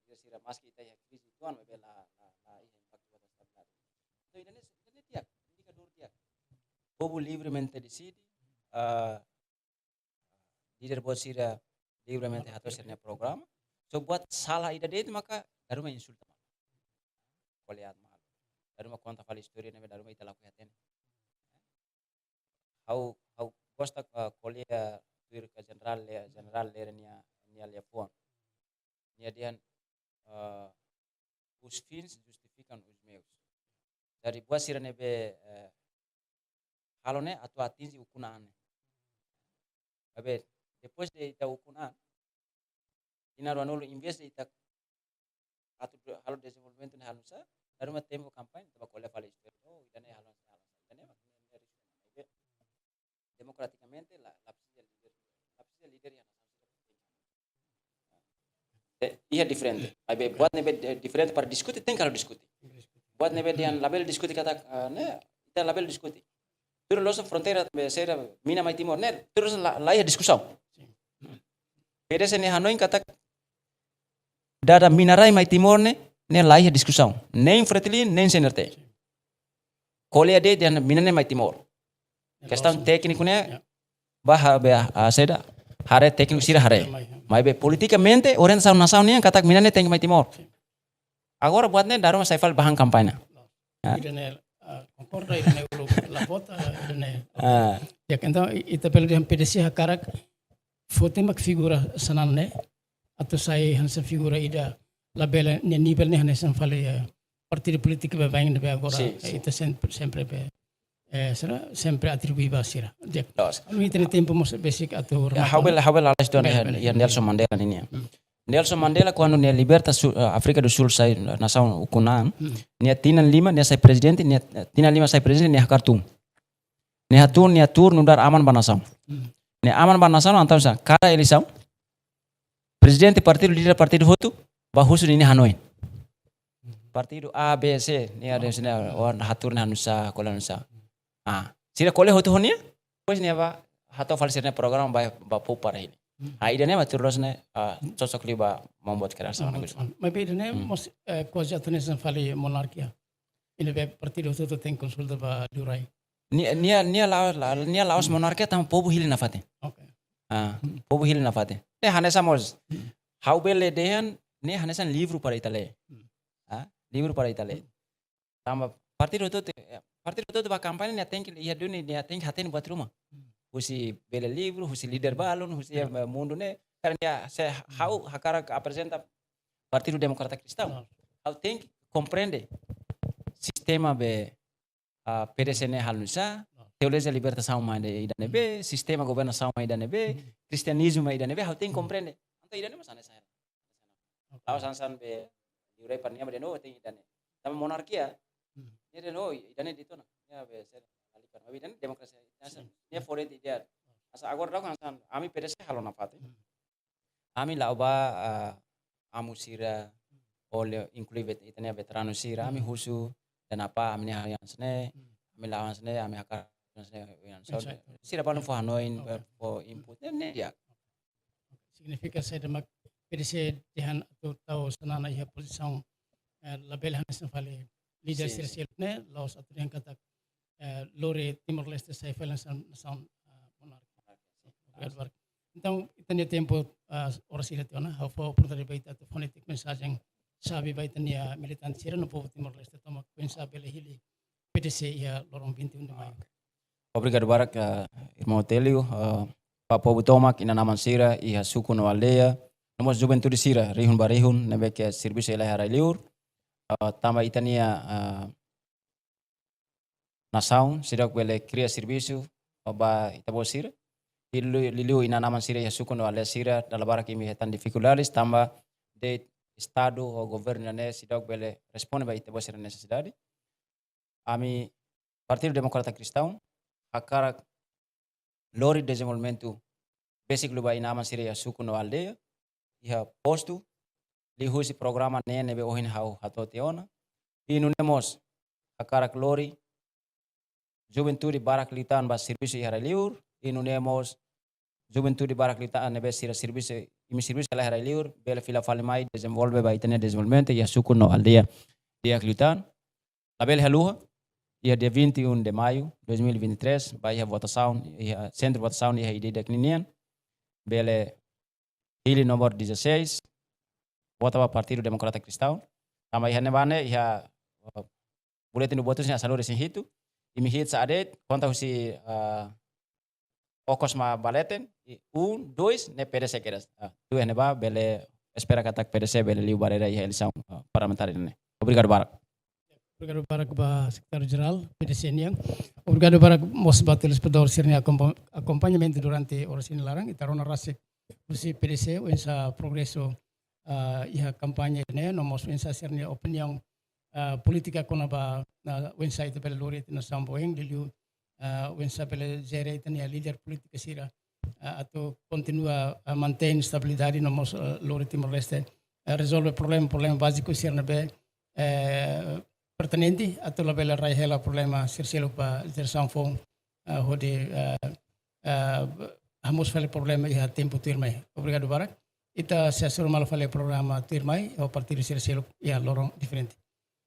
Sira, sira maski ita iha krize uitoan, maibé la, la, la iha impaktu buat stabilidade. Entaun, ida-ne'e, ida-ne'e di'ak, indikadór di'ak. Povu livremente deside, ah, líder boot sira livremente hato'o sira-nia programa. So buat sala ida de'it maka dala ruma insulta malu. Ko'alia malu. Dala ruma konta fali istória ne'ebé dala ruma ita lakohi hatene. Ha'u, ha'u gosta, ah, ko'alia tuir ka Jenerál Lé, Jenerál Lé nia, nia liafuan. Nia dehan, ah, os fins justificam os meios. Jadi buat sira ne'ebé, eh, halo ne'e atu atinje ukun an ne'e. Maibé, depois de ita ukun an, tinan ruanulu, em vez de ita atu halo dezenvolvimentu ne'e halo nusá, dala ruma tempu kampaña, ita bá ko'alia fali istória. Oh, ida-ne'e halo nusá, halo nusá. Ida-ne'e mak, ida-ne'e mak, ida-ne'e mak. Maibé, demokratikamente, la, la presiza líder. La presiza líder iha nasaun sira. Eh, iha diferente. Maibé buat ne'ebé, eh, diferente para diskute, tenke halo diskute. Buat ne'ebé dehan labele diskute katak, ah, ne'e, ita labele diskute. Tuir loos fronteira be sira mina mai Timor ne'e, tuir loos la, la iha diskusaun. P D C nia hanoin katak dada mina rai mai Timor ne'e, ne'e la iha diskusaun. Nein Fretilin, nein C N R T. Ko'alia de'it dehan mina ne'e mai Timor. Kestaun tékniku ne'e, ya, bá haree be, ah, saida, haree tékniku sira haree. Maibé politikamente, orientasaun nasaun nian katak mina ne'e tenke mai Timor. Agora buat ne'e dala ruma sai fali bahan kampaña. Ya. Ida-ne'e, ah, konkorda, ida-ne'e uluk la vota, ida-ne'e. Ah. Ya, entaun, i-, ita bele dehan P D C hakarak foti mak figura Xanana ne'e, atu sai hanesan figura ida labele, nia nivel ne'e hanesan fali, eh, partidu polítiku baibain ne'ebé agora, sin, eh, sin, ita sempre, sempre be, eh, sira, sempre atribui ba sira. Di'ak. Loos. Anu ita-nia tempu mós besik atu, ya, remata. Ha'u bele, ha'u bele lalais uitoan. Bele, iha, bele, iha, bele. Nelson Mandela nian. Hmm. Nelson Mandela, kuandu nia liberta Su-, eh, Áfrika do Sul sai, eh, nasaun ukun an, hmm, nia tinan lima, nia sai prezidente, nia, eh, tinan lima sai prezidente, nia hakarak tun. Nia hatun nia tuur nu'udar aman ba nasaun. Hmm. Nia aman ba nasaun, entaun sá, kada eleisaun, prezidente partidu, líder partidu hotu bá husu ninia hanoin. Partidu A, B, C, nia ada sini, oh, hatuur ne'e halo nusá, ko'alia nusá. Ah, sira ko'alia hotu ho nia, depois nia bá hato'o fali sira-nia programa ba, ba povu para hili. Hmm. Ah, ida-ne'e mak tuir loos ne'e, ah, cocok liu ba maun boot kedas. Maun boot. Maibé ida-ne'e, hmm, mós, eh, kuaze atu hanesan fali monarkia. Ida be partidu hotu-hotu tenke konsulta ba liurai. Nia, nia, nia la, la, nia la'ós monarkia tanba povu hili nafatin. Oke. Ah, hmm, povu hili nafatin. Ne'e hanesan mós. Hmm. Ha'u bele dehan, ne'e hanesan livru para ita lee. Hmm. Ah, livru para ita lee. Tanba partidu hotu-hotu, eh, partidu hotu-hotu bá kampaña nia tenke iha duni, nia tenke hatene buat ruma. Hmm. Husi bele livru, husi líder balun, husi, ya, mundu ne'e. Karena nia, se, hmm, ha'u hakarak aprezenta Partidu Demokrata Kristaun. Klaru. Ha'u tenke komprende sistema be, ah, P D C ne'e halo nusá, klaru, teologia libertasaun mak ida-ne'ebé, sistema governasaun mak ida-ne'ebé, hmm, kristianizmu mak ida-ne'ebé, ha'u tenke, hmm, komprende. Entaun ida-ne'e mós hanesan. Oke. La'ós hanesan be liurai para nia mak dehan, oh, tenke ida-ne'e. Tanba monarkia, hmm, nia dehan, oh, ida-ne'e de'it ona. Nia be sira lalika. Maibé ida-ne'e demokrasia. Hanesan, sin, nia fó de'it ideia. Hanesan agora daudaun hanesan, ami P D C halo nafatin. Hmm. Ami la'o bá, ah, amu sira, ou inklui vet-, ita-nia veteranu sira, ami, hmm, husu, dehan apá, ami-nia hanoin hanesan ne'e, hmm, ami la'o hanesan ne'e, ami hakarak hanesan ne'e, hanesan ne'e. Exactly. Sira balun fó hanoin, oke, fó input, ne'e, ne'e di'ak. Signifika saida mak P D C dehan atu tau Xanana iha pozisaun, eh, labele hanesan fali líder, sin, sira, sin, seluk ne'e, la'ós atu dehan katak, eh, lori Timor-Leste sai fali nasaun, nasaun, eh, monarkia. Monarkia, sin. Obrigadu barak. Entaun, ita-nia tempu, ah, oras ida tiha ona, ha'u fó oportunidade ba ita atu fó netik mensajen xave ba ita-nia militante sira no povu Timor-Leste tomak oinsá bele hili P D C iha loron vinte e um de maio. Obrigadu barak, eh, irmaun Otélio, eh, ba povu tomak, inan-aman sira iha suku no aldeia, no mós juventude sira, rihun ba rihun, ne'ebé ke servisu hela iha rai-liur. ah, tanba ita-nia, ah, nasaun seidauk bele kria servisu ba ita-boot sira. Liuliu, liuliu inan-aman sira iha suku no aldeia sira, dala barak imi hetan difikuldades tanba de'it Estadu ho governu ne'e seidauk bele responde ba ita-boot sira nesesidade. Ami Partidu Demokrata Kristaun hakarak lori dezenvolvimentu besik liu ba inan-aman sira iha suku no aldeia, iha postu, liuhusi programa ne'e ne'ebé ohin ha'u hato'o tiha ona. I nune'e mós hakarak lori juventude barak liután ba servisu iha rai-liur, i nune'e mós juventude barak liután ne'ebé sira servisu, imi servisu hela iha rai-liur, bele fila fali mai dezenvolve ba ita-nia dezenvolvimentu iha suku no aldeia di'ak liután. Labele haluha, iha dia vinte e um de maio de dois mil e vinte e três, ba iha votasaun, iha sentru votasaun iha ida-idak ninian, bele hili númeru dezasseis, vota ba Partidu Demokrata Kristaun. Tanba iha ne'ebá ne'e, iha, uh, boletin do voto sira hanesan loron resin hitu, imi hi'it sa'e de'it, konta husi, uh, okos mak ba leten, i um, dois, ne'e P D C kedas. Ah, tuir ne'ebá, bele espera katak P D C bele liu barreira iha eleisaun, ah, parlamentár ne'e. Obrigadu barak. Obrigadu barak ba Sekretáriu Jerál P D C nian. Obrigadu barak mós ba telespetadór sira-nia akompa-, akompañamentu durante oras ne'e laran. Ita rona rasik husi P D C, oinsá progresu, ah, iha kampaña ne'e, no mós oinsá sira-nia opiniaun, ah, polítika kona-ba, ah, oinsá ita bele lori ita-nia nasaun ba oin, liuliu, ah, oinsá bele jere ita-nia líder polítika sira, ah, atu kontinua, ah, mantein estabilidade no mós, ah, lori Timor-Leste, ah, rezolve problema, problema báziku sira ne'ebé, eh, pertinente, atu labele rai hela problema sira seluk ba jerasaun foun, ah, hodi, ah, ah, hamoos fali problema iha tempu tuirmai. Obrigadu barak. Ita sei hasoru malu fali programa tuirmai, ho partidu sira seluk iha loron diferente.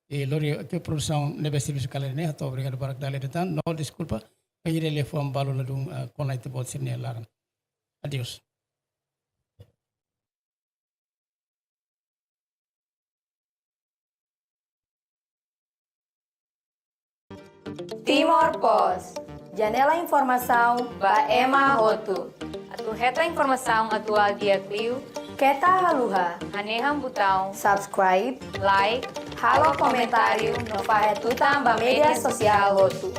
I lori ke produsaun ne'ebé servisu kala ne'e, hato'o obrigadu barak dala ida tan, no deskulpa, bainhira liafuan balu ladún, ah, kona ita-boot sira-nia laran. Adeus. Timor Post, janela informasaun ba ema hotu. Atu hetan informasaun atuál di'ak liu, keta haluha hanehan butaun subscribe, like, halo komentáriu no fahe tutan ba média sosiál hotu.